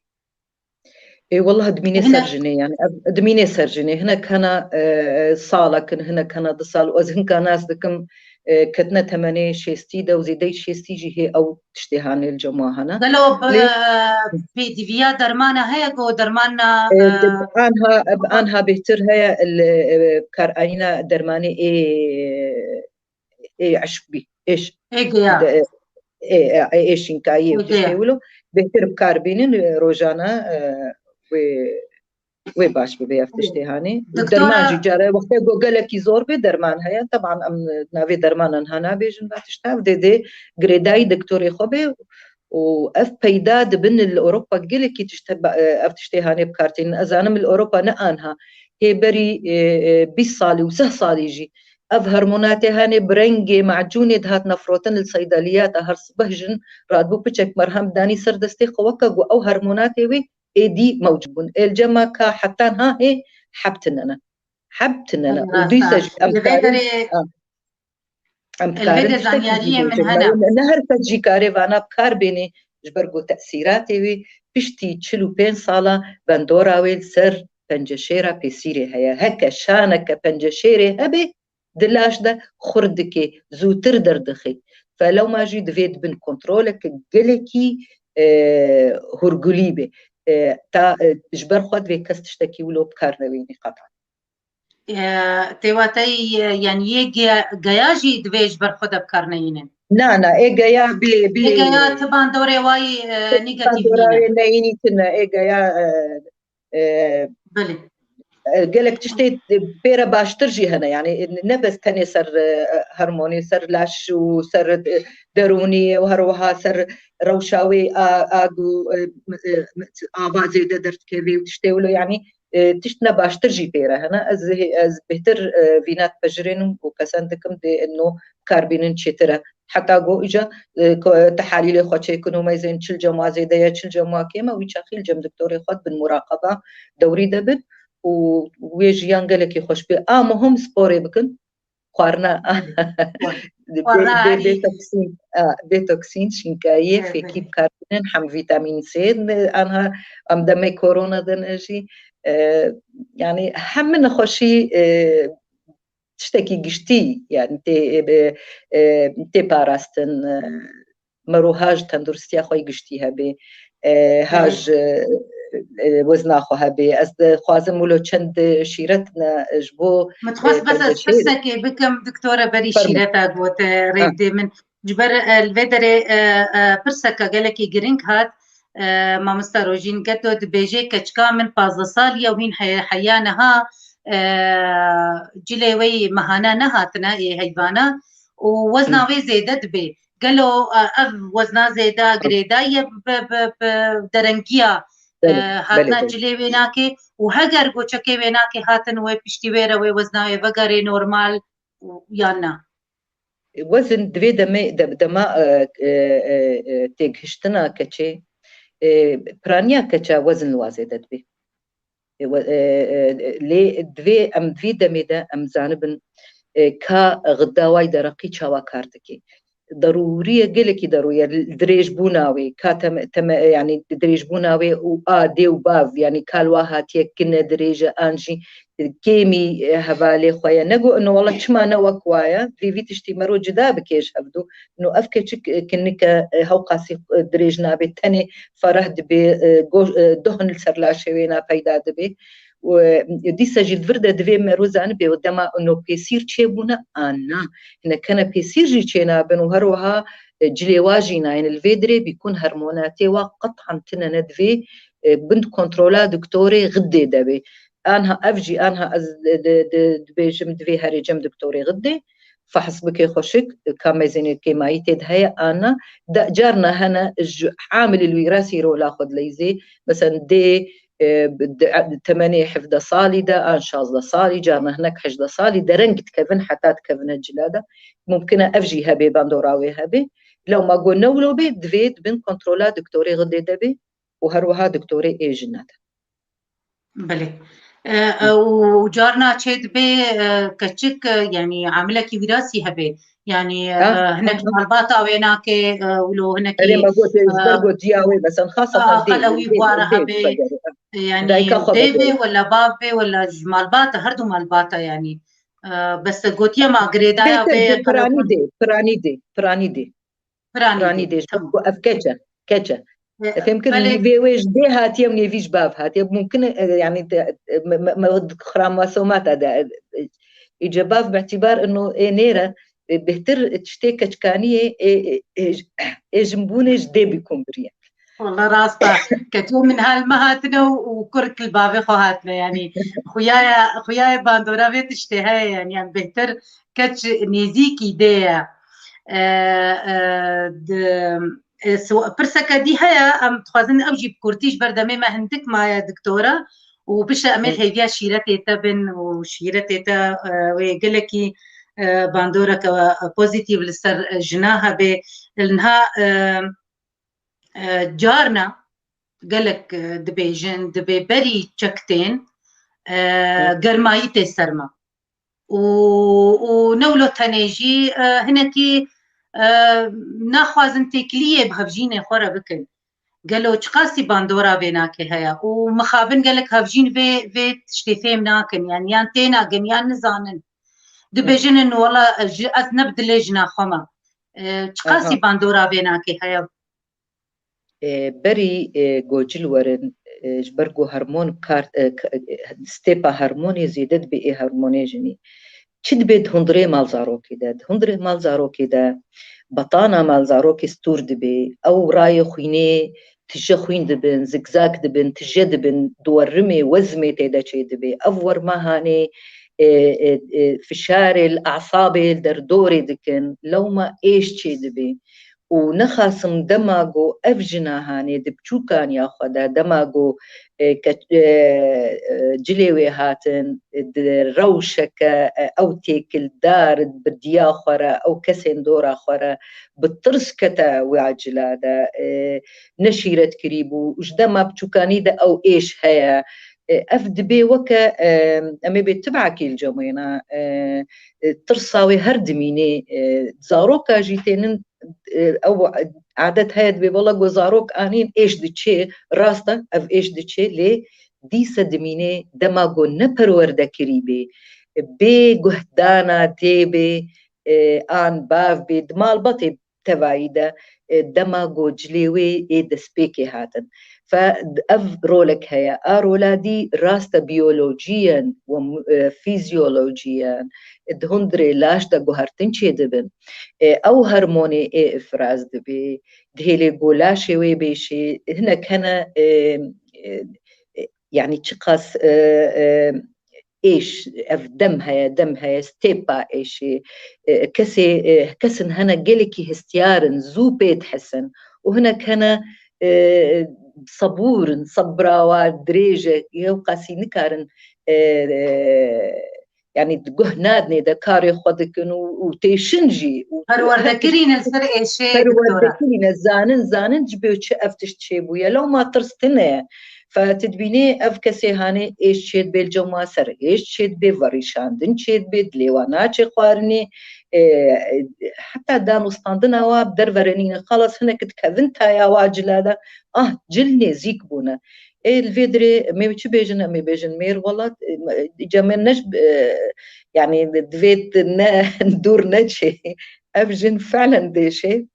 Ê, wallah dimînê Hine- ser jinê, yani, ev, dimînê ser jinê. Hinek hene, e, salek in, hinek hene du sal. Ez hinka nas dikim, e, ketine temenê şêstî de û zêdeyî şêstî jî hê ew tiştê hane li cem wan hene. Gelo bi, Lê pêdiviya dermana heye ku dermana, E, e, di, anha, anha bêhtir heye li, e, karanîna dermanê ê, ê eşq bî, êş. Ê giya. De, ê, ê, ê şînkayiyê û Ê giya. tiştê wilo bêhtir bi kar bînin, e, rojane, e, wê, wê baş bibe ev tiştê hanê. Doktora Derman jî care wextê ku gelekî zor bê derman heye. Teban em navê dermanan ha nabêjin va tişta. Ev dê dê girêdayî doktorê xwe bê û ev peyda dibin li Ewropa gelekî tişt heba-, e, ev tiştê hanê bi kar tînin. Ez zanim li Ewropa ne anha. Hê berî, e, e, bîst salî û sih salî jî ev hormonatê hanê bi rengê macûnê dihatine firotin li seydeliyata her sibeh jin radibû piçek merhem danî ser destê xwe weke ku ew hormonatê wê êdî mewcûd bûn. Ê li cema ka hetan ha hê heb tine ne. Heb tine ne. Û dîsa jî em Li vê karin, derê, ha. Em li vê karin derê tiştekî zanyariyê jî min bêjin. hene. Ne, ne her kes jî karê vana bi kar bênê, ji ber ku tesîratê wê piştî çil û pênc sala bandora wê li ser penceşêra pêsîrê heye. Heke şaneke penceşêrê hebe, di laş de xurt dike, zûtir derdixe. Felewma jî divê di bin kontroleke gelekî, e, hûrgulî be. E, ta, e, ji ber xwe divê kes tiştekî wilo bi kar newînî qetan. E, tê wateyî, e, yani yê ge-, geya jî divê ji ber xwe de bi kar neyînin. Na, na, ê geya bê, bê. Ê geya ti bandorê wayî, e, Ti negatif bandora nîne. wê neyînî tine, ê geya, e, e, Belê. E, gelek tiştê pê re baştir jî hene, yanî ne bes tenê ser, e, hormonê, ser laş û ser, e, derûnî û her wiha ser rewşa wê a, a ku, e, e, ava zêde derdikeve û tiştê wilo, yanî, e, tişt ne baştir jî pê re hene. Ez, ez bêhtir, e, vîna dipejirênim û qesen dikim dê ino bikarbînin çêtir e. Heta go îca, e, ko-, tehalîlê xwe çêkin û meyzên çil cem wa zêde ye, çil cem wa kêm e, wî çaxî li cem doktorê xwe dibin muraqeba dewrî de bin û wê jiyan gelekî xweş bê. A muhim sporê bikin, xwarina Xwarina bê-, bê-, erî. Detoksîn, a, detoksîn, şînkayiyê, Evet, fêkî evet. Bikarbînin, hem vîtamîn C, anha em demê korona de ne jî, e, yanî hemî nexweşî, e, tiştekî giştî, yanî tê, e, e, tê parastin, e, mero ha ji tenduristiya xwe yê giştî hebe, e, ha Evet. ji, e, e, wezna xwe hebe. Ez dixwazim wilo çend şîret ne ji bo, Min dixwest e, bes ez perdekê. pirsekê bikim, doktora, berî Fermo. şîreta got, e, Ha. rêvdê min. Ji ber, e, li vê derê, e, e, pirseke gelekî giring hat. E, mamosta Rojîn Geto dibêje, keçika min pazdeh salî ye û hîn he-, heya niha, e, cilê wê yî mehane nehatine ê heyvana û wezna Hı. wê zêde dibe. Gelo, e, ev wezna zêde girêdayî ye bi, bi, bi derengiya, Belê, e, hatina belê, belê. cilê wê nake û heger goçekê wê nake hatin wê piştî wê re wê wezna wê vegerê normal û yan na? Wezin divê demê, de-, dema, e, e, e, e, têgihiştina keçê, e, piraniya keça wezin li wa zêde dibe. E, we-, e, e, lê divê em vî demê de em zanibin, e, ka xida way dereqî çawa kar dike. Derûrî ye, gelekî derûrî ye, dirêjbûna wê, ka teme-, teme-, yanî dirêjbûna wê û a dê û bav, yanî ka li wa hatiye kine dirêj e, an jî kêmî, e, hevalê xwe ye. Nego, no, wela çima ne wek wa ye? Vî, vî tiştî mero cida bike ji hevdu. No, ev keçik, e, kinike, e, hewqasî, e, dirêj nabe. Tenê fereh dibe, e, go-, e, duhn li ser laşê wê na peyda dibe. Û, e, dîsa jî li vir de divê mero zanibe, û dema no pêsîr çêbûne, an na. Hinek hene pêsîr jî çênabin û her wiha, e, cilê wa jî nayên. Li vê dirê bîkun hormonatê wa qet'an tine ne divê, e, bin kontrola doktorê xidê de be. Anha ev jî, anha ez di-, di-, di-, dibêjim, divê herê cem doktorê xidê, fehs bike xweşik, ka meyzênê kêmayî tê de heye an na. De, carna hene ji amilil wîrasî rola xwe dileyzê. Mesela dê, e, di, temenê hevdeh salî de an şazdeh salî, carna hinek hejdeh salî dereng dikevin heta dikevine cila de. Mumkin e ev jî hebe, bandora wê hebe. Lewma go ne wilo be, divê di bin kontrola doktorê xidê de be û her wiha doktorê ê jina de. Belê. E, e, û carna çê dibe, e, keçik, e, yanî amilekî wîrasî hebe. Yanî, e, Ha, hinek ha, ha. malbata wê nake, e, wilo hinekî, Erê, me got, e, ji ber e, gotiya wê, mesela, xaseten a, dê, qele wî dê, buwara dê, hebe. dê, dê. Yanî Dayika xwe dê be, vegere. wela bav be, wela ji malbata, her du malbata yanî. E, bes gotiye ma girêdaya Bê, wê bê, qele piranî dê, piranî dê, piranî dê. Piranî Piranî dê. dê, ji Tamam. bo ev keç e, keç e. E, E, fêm kir, belê. Vê wê ji dê hatiye û nêvî ji bav hatiye. Mumkin e, e, yanî te, e, me, me, me xirama somata de, e, e, îce bav bi îtîbar ino ê nêre, e, bêhtir tiştê keçkaniyê, ê, ê, ê, ê jinbûnê ji dê bîkûn biriye. Wala rast e. Keçê min hal me hatine û, û kurk li bavê xwe hatine. Yanî xuyaya, xuyaya bandora vê tiştê heye, yanî, yanî bêhtir keç nêzîkî dê ye. E, e, di, e, siwa-, pirseke dî heye, em dixwazin ew jî bi kurtî ji ber demê me hindik maye, doktora, û bişe em ê Hı. hêviya şîretê te bin û şîretê te, e, wê gelekî, e, bandoreke, e, pozîtîf li ser, e, jina hebe. Li niha, e, e, carna gelek, e, dibêjin, dibê berî çek tên, e, Hı. germayî tê ser me. Û, û ne wilo tenê jî, e, hinekî, e, naxwazin têkiliyê bi hevjînê xwe re bikin. Gelo çiqasî bandora vê nake heye û mixabin gelek hevjîn vê, vê tiştê fêm nakin, yanî yan tênagin yan nizanin. Dibêjin, wela ji, ez ne bi dilê jina xwe me. E, çiqasî Aha. bandora vê nake heye? E, berî, e, gocil werin, e, ji ber ku hormon kar, e, k-, e, stêpa hormonê zêde dibe ê hormonê jinî. Çi dibe di hundirê malzarokê de? Di hundirê malzarokê de betana mal zarokê stûr dibe. Ew rayê xwînê tije xwîn dibin, zikzak dibin, tije dibin, di werimê, wezmê tê de çê dibe. Ev werma hanê, e, e, e, fişarê li asabê li derdorê dikin, lewma êş çê dibe. Û nexasim dema ku ev jina hanê di biçûkaniya xwe de, dema ku, e, ke-, e, e, cilê wê hatin, e, di rewşeke, e, ew têkildar bi diya xwe re, ew kesên dora xwe re, bi tirs kete wiya cila de, e, ne şîret kirî bû. Ji dema biçûkanî de ew êş heye. E, ev dibê weke, e, em ê bê tibekî li cem wêna, e, e, tirsa wê her dimînê, e, zaroka jî tênin, e, ew adet heye dibê, wela ku zarok anîn êş diçê, rast e, ev êş diçê, lê dîse dimînê dema ku ne perwerde kirî bê, e, bê guhdana dê bê, e, an bav bê, di malbatê tevayî de, e, dema ku cilê wê ê destpêkê hatin. Fe ev rolek heye. A rola dî rast e biyolojiyen û, e, fîzyolojiyen, e, di hundirê laş de guhertin çêdibin. E, ew hormonê ê ifraz dibê, di hêlê ku laşê wê bêşê, hinek hene, e, e, e, yanî çiqas, e, e, êş, ev dem heye, dem heye, stêpa êşê. E, kesê, e, kesin hene gelekî hestiyar in, zû pê dihesin. Û hinek hene, e, sebûr in, sebra wa dirêj e, yew qasî nikarin, e, e, yanî di guh nadinê de karê xwe dikin û, û têşin jî. Û Perwerde kirîne li ser êşê, doktora. Perwerde kirîne, zanin, zanin ji bo çi ev tişt çêbûye. Lewma tirs tune ye. Fe tu dibînî ev kesê hanê êş çêdibe li cem wan, ser êş çêdibe, verîşandin çêdibe, dilê wan naçe xwarinê, e, heta dan û standina wa bi derve re nîne. Xelas hinek dikevin taya wa cila de, ah, cil nêzîk bûne. Ê, li vê dirê em ê çi bêjin, em ê bêjin mêr welat, e, me-, îca me ne ji, e, yanî divê tu ne dûr neçê. Ev jin felen dêşê.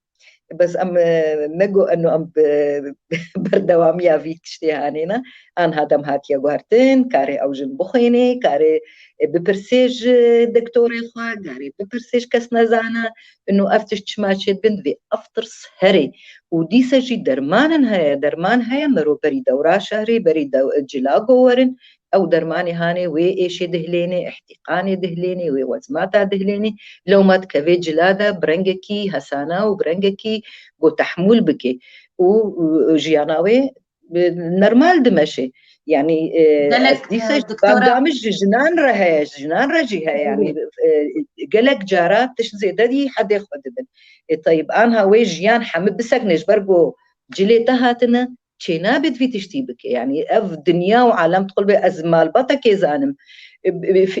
Bes em, e, nego eno em bi, berdewamiya vî tiştê hanê ne. Anha dem hatiye guhertin, karê ew jin bixwînê, karê, e, bipirsê ji doktorê xwe, karê bipirsê ji kes nezane. Ino ev tişt çima çêdibin, divê ev tirs herê. Û dîse jî dermanin heye, derman heye, mero berî dewra şehrê, berî dew-, cila go werin, ew dermanê hanê wê êşê dihlênê, îhtîqanê dihlênê, wê wezmata dihlênê, lewma dikeve cila de bi rengekî hesana û bi rengekî go tehmûl bike. Û, û jiyana wê, e, normal dimeşe. Yanî, e, Gelek, ez dîse e, doktora, bamdamij ji jinan re heye, ji jinan re jî heye. Yanî, e, gelek cara tişt zêde dî hedê xwe dibin. E, tayib, anha wê jiyan hemî bisekne ji ber ku cilê te hatine, çênabe di vî tiştî bike. Yanî ev dinya û alem dixulbe, ez malbatekê zanim. E,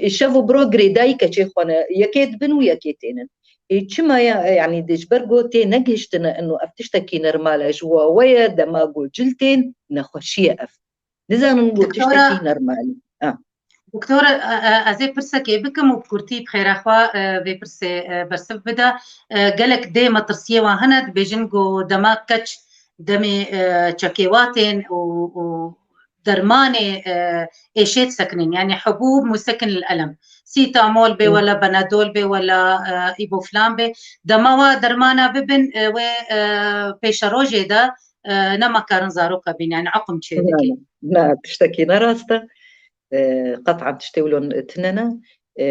e, şev û biro girêdayî keçê xwe ne, yekê dibin û yekê tênin. Ê, çima ya, yanî, de ji ber ku tê negihiştine, ino ev tiştekî normal e, ji wa we ye, dema ku cil tên, nexweşî ye ev. Nizanin ku Doktora, tiştekî normal e. Ha. Doktora, e, e, ez ê pirsekê bikim û bi kurtî bi xêra xwe, e, vê pirsê, e, bersiv bide. E, gelek dê metirsiyê wan hene, dibêjin ku dema keç demê, e, çekê wa tên û, û dermanê, e, êşê disekinin. Yanî hubûb musekin lil elem. Sîtamol bê, Hı. wela Benadol bê, wela, e, îboflan bê. Dema wa dermana bibin, e, wê, e, pêşerojê de, e, nema karin zaroka bîn, yanî eqim çê dike. Na, na, tiştekî ne rast e. E, qet'an tiştê wilo tune ne. E,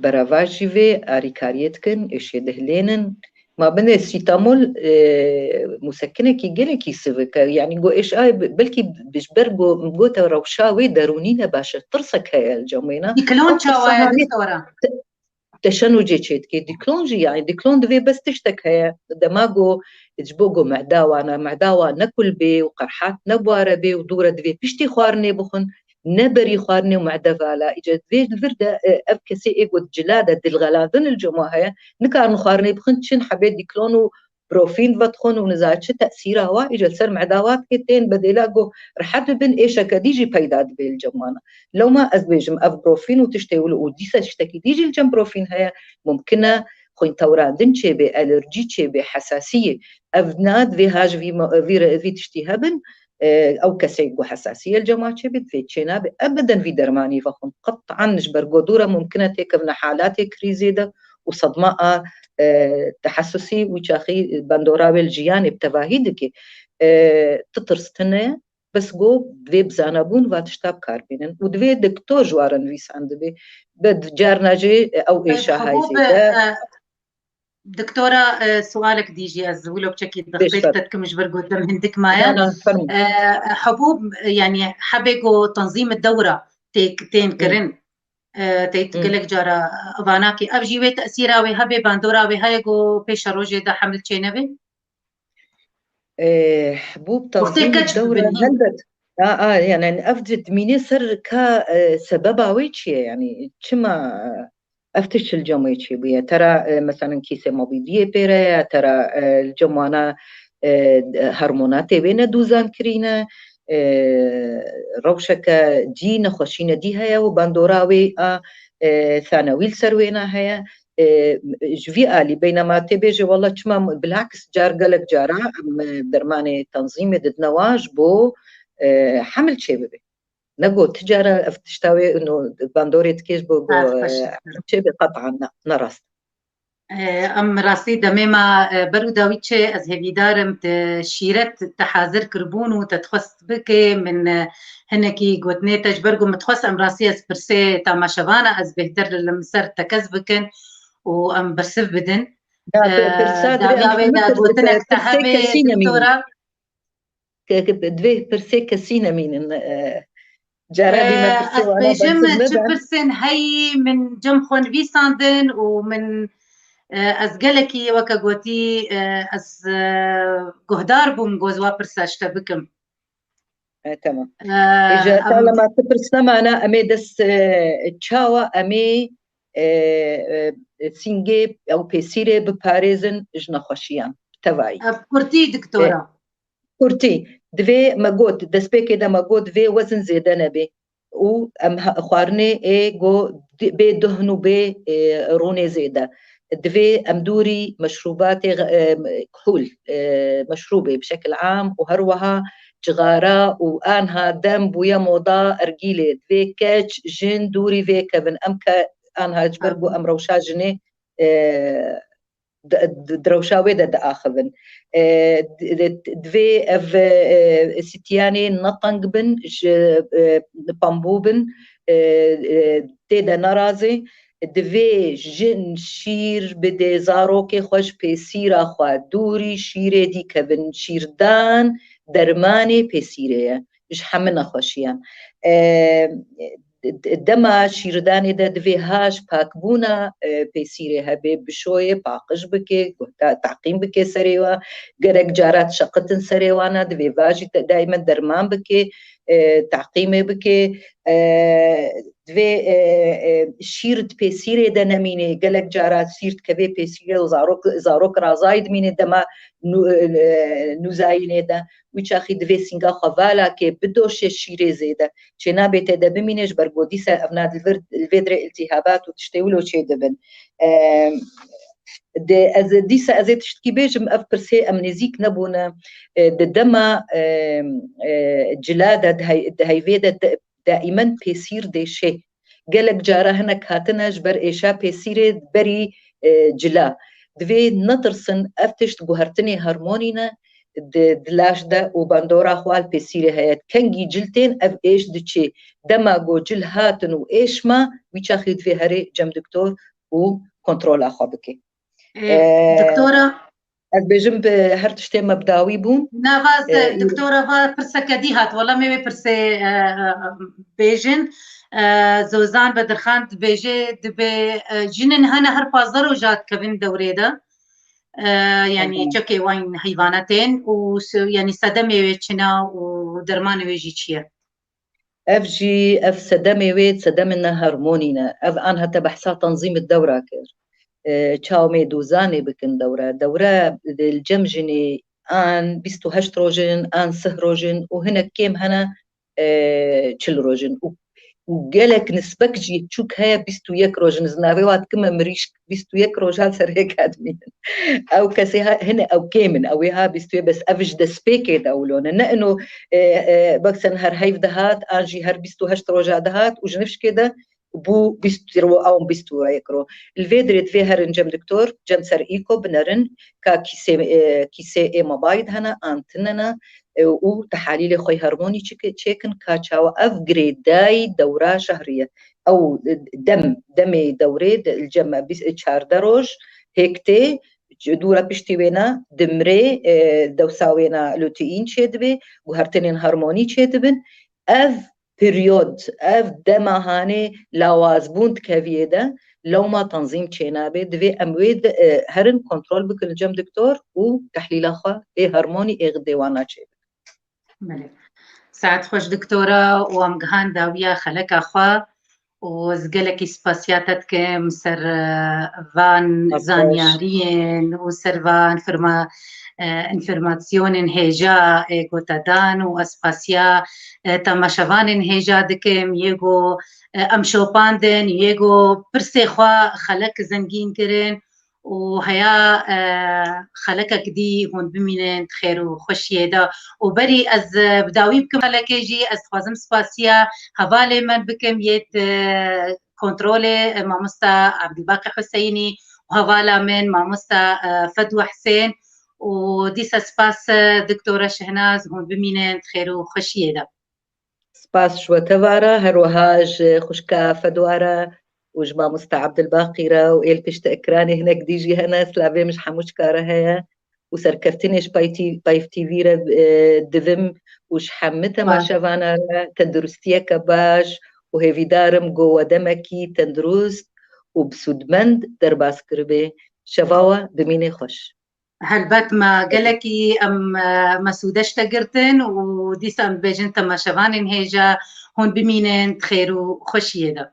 Beravajî vê arîkariyê dikin, êşê dihlênin. Ma binê sîtamol, e, musekinekî gelekî sivik e. Yanî go êş ay be-, belkî bi-, ji ber go, gote rewşa wê derûnî ne baş e. Tirsek heye li cem wê ne. Dîklon çawa ye, doktora? Te-, teşenûcê çê dike. Dîklon jî, yanî dîklon divê bes tiştek heye. Dema go ji bo go mehda wan e, mehda wan ne kul bê û qerhat ne buare bê û dûre divê piştî xwarinê bixwin. Ne berî xwarinê û mehde vala. Îca divê li vir de, e, ev kesê ê ku di cila de dilxelandin li cem wa heye, nikarin xwarinê bixwin, çin hebê dîklon û brofîn vedixwin û niza çi tesîra wa, îca li ser mehda wa dike, tên bedêla ku rehet bibin, êşeke dî jî peyda dibe li cem wan. Lewma ez dibêjim, ev brofîn û tiştê wilo û dîsa tiştekî dî jî li cem brofîn heye, mumkin e xwîntewrandin çêbê, alerjî çêbê, hesasiyê. Ev na divê ha ji vî ma-, vî re-, vî tiştî hebin, e, ew kesê ku hesasiyê li cem wa çêbê, divê çênabe ebeden vî dermanî vexwin. Qet'an ji ber godû re mumkin e têkevine halatê krîzê de û sedma a, e, tehessusî wî çaxî bandora wê li jiyanê bi tevahî dike. E, ti tirs tune, bes go divê bi zanabûn va tişta bi kar bînin û divê doktor ji wan re nivîsandibê. Bi carna jî ew êşa hay zêde. Doktora, e, sualek dî jî ez wilo biçekî dixtêk te dikim ji ber ku dem hindik maye. E, hebûb, e, yanî hebê ku tenzîm dewra tê, tên kirin, e, tê gelek cara evanakî. Ev jî wê tesîra wê hebê, bandora wê heye ku pêşerojê de hemil çênebe? E, hebûb tenzîm dewra helbet. A, a, yani ev di, dimîne ser ka, e, sebeba wê çi ye? Yani çima, e, ev tişt li cem wê çêbûye? Tera, e, mesela kîsê mabîdiyê pêre ye, tera, e, li cem wana, e, hormonatê wê ne dûzan kirîne, e, rewşeke dî, nexweşîne dî heye û bandora wê a, e, thanewî li ser wêna heye. E, ji vî alî beynema tê bêje, wela çima bilaks car gelek cara em, e, dermanê tenzîmê didine wan ji bo, e, hemil çêbibe. Ne got, ti cara ev tişta wê, no, bandorê dikê ji bo, bo, e, çê be, qet'an ne, ne rast. E, em rastî demê me, e, ber û dawî çê, ez hêvîdar im tu şîret te hazir kiribûn û te dixwest bike. Min, e, hinekî gotinê te ji ber ku min dixwest em rastî ez pirsê tamaşevana ez bêhtir li, li min ser tekez bikin û em bersiv bidin. Ya, e, pirsa dawiya wê de gotinek te hebe, doktora. Divê pirsê kesî nemînin. E, cara bî me pirsê wana bêjim, çi pirsên heyî min cem xwe nivîsandin û min, e, ez gelekî weke gotî, e, ez, e, guhdar bûm, goz wa pirsa ji te bikim. E, tamam. E, Êja, em talema tu pirs nemana, em ê dest, e, çawa em ê, e, e, sîngê ew pêsîrê biparêzin ji nexweşiyan, bi tevayî. Ev kurtî, doktora. E, kurtî. Divê me got, destpêkê de me got, divê wezin zêde nebê. Û em ha-, xwarinê ê go di-, bê duhn û bê, e, rûnê zêde. Divê em dûrî meşrûbatê, e, kuhûl, e, meşrûbê bi şekil am û her wiha cixara û anha dem bûye moda ergîlê. Divê keç, jin dûrî vê kevin. Em ke anha ji ber ku em rewşa jinê, e, di, di, di rewşa wê de diaxivin. E, di, di, divê ev, e, sitiyanê ne teng bin, ji, e, pembû bin, e, e, tê de nerazê. Divê jin şîr bidê zarokê xwe ji pêsîra xwe, dûrî şîrê dî kevin. Şîrdan dermanê pêsîrê ye, ji hemî nexweşiyan. E, d-, dema şîrdanê de divê ha ji pakbûna, e, pêsîrê hebe, bişoyê, paqij bike, guhta-, teqîm bike serê wa, gerek cara dişeqitin serê wana, divê va jî te-, daîmen derman bike, e, teqîmê bike, e, divê, e, e, şîr di pêsîrê de nemîne, gelek cara şîr dikeve pêsîrê û zarok, zarok razayî dimîne dema nû-, e, nûzayînê de. Wî çaxî divê sînga xwe vala ke bidoşe şîrê zêde. Çênabê tê de bimîne, ji ber ku dîsa ev na li vir, li vê dirê îltîhabat û tiştê wilo çê dibin. E, de, ez dîsa ez ê tiştkî bêjim, ev pirsê em nêzîk nebûne. E, di dema, e, e, cila de, di hey-, di heyvê de, de, daîmen pêsîr dêşê. Gelek cara hinek hatine ji ber êşa pêsîrê berî, e, cila. Divê netirsin, ev tişt guhertinê hormonî ne, di, di laş de û bandora xwe li pêsîrê heye. Kengî cil tên ev êş diçê. Dema ku cil hatin û êş ma, wî çaxî divê herê cem doktor û kontrola xwe bike. Ê, e, doktora, ez bêjim bi her tiştê me bi dawî bûn. Navaz, e, doktora, va pirseke dî hat. Wela me wê pirsê, e, e, bêjin. E, Zozan Bedirxan dibêje, dibê, e, jinên hene her pazdeh roja dikevin dewrê de. E, yanî çekê wan heyvana tên û s-, yanî sedemê wê çi ne û dermanê wê jî çi ye? Ev jî, ev sedemê wê, sedemên ne hormonî ne. Ev anha te behsa tenzîmê dewra kir. E, çawa em ê dozanê bikin dewre. Dewre li cem jinê an bîst û heşt rojin, an sih rojin û hinek kêm hene, e, çil rojin. Û, û gelek nisbek jî çûk heye bîst û yek rojin. Ez navê wa dikim mirîşk. Bîst û yek roja li ser hêka dimînin. Ew kesê ha, hine ew kêm in, ew ê ha bîst û yek, bes ev ji destpêkê de wilo ne. Ne ino, e, e, beksen her heyv dihat, an jî her bîst û heşt roja dihat û ji nifşkê de bû bîst ro ew bîst û yek ro. Li vê dirê divê herin cem doktor, cem ser îko binerin ka kîsê, e, kîsê ê mobayî hene an tune ne, e, û tehalîlê xwe hormonî çike-, çêkin ka çawa ev girêdayî dewra şehrî ye. Ew, e, dem, demê dewrê de, li cem bîst, çardeh roj hêk tê, dûra piştî wêna dimrê, e, dewsa wêna luteîn çêdibe, guhertinên hormonî çêdibin. Ev periyod, ev dema hanê lawazbûn dikeviyê de, lewma tanzîm çênabe, divê em wê de, e, herin kontrol bikin li cem doktor û tehlîla xwe ê hormonî ê xidê wana çêbikin. Belê. Saet xweş doktora, û em gihan dawiya xeleka xwe û ez gelekî spasiya te dikim ser, e, van Spas. Zanyariyên û ser van firma, e, informasyonên hêja, e, ku te dan û ez spasiya, e, temaşevanên hêja dikim, yê ku, e, em şopandin, yê ku pirsê xwe xelek zengîn kirin û heya, e, xelekek dî hûn bimînin di xêr û xweşiyê de. Û berî ez, e, bi dawî bikim xelekê jî, ez dixwazim spasiya hevalê me bikim yê, e, kontrolê, e, mamosta Abdulbaqî Huseyinî û hevala min mamosta, e, Fedwa Husên û dîsa spas, e, doktora Şehnaz, hûn bimînin di xêr û xweşiyê de. Spas ji we tevara, her wiha ji xwişka Fedwa re û ji mamosta Abdulbaqî re û êl pişt ekranê hinek dî jî hene, silavê min ji hemû çika re heye û serkeftinê ji Paytî-, Payv T V re, e, divim û ji hemû temaşevana re tenduristiyeke baş û hêvîdar im ku we demekî tendurist û bi sûdmend derbas kiribe. Şeva we bimînê xweş. Helbet me gelekî em, e, mesûde ji te girtin û dîsa em dibêjin temaşevanên hêja hûn bimînin di xêr û xweşiyê de.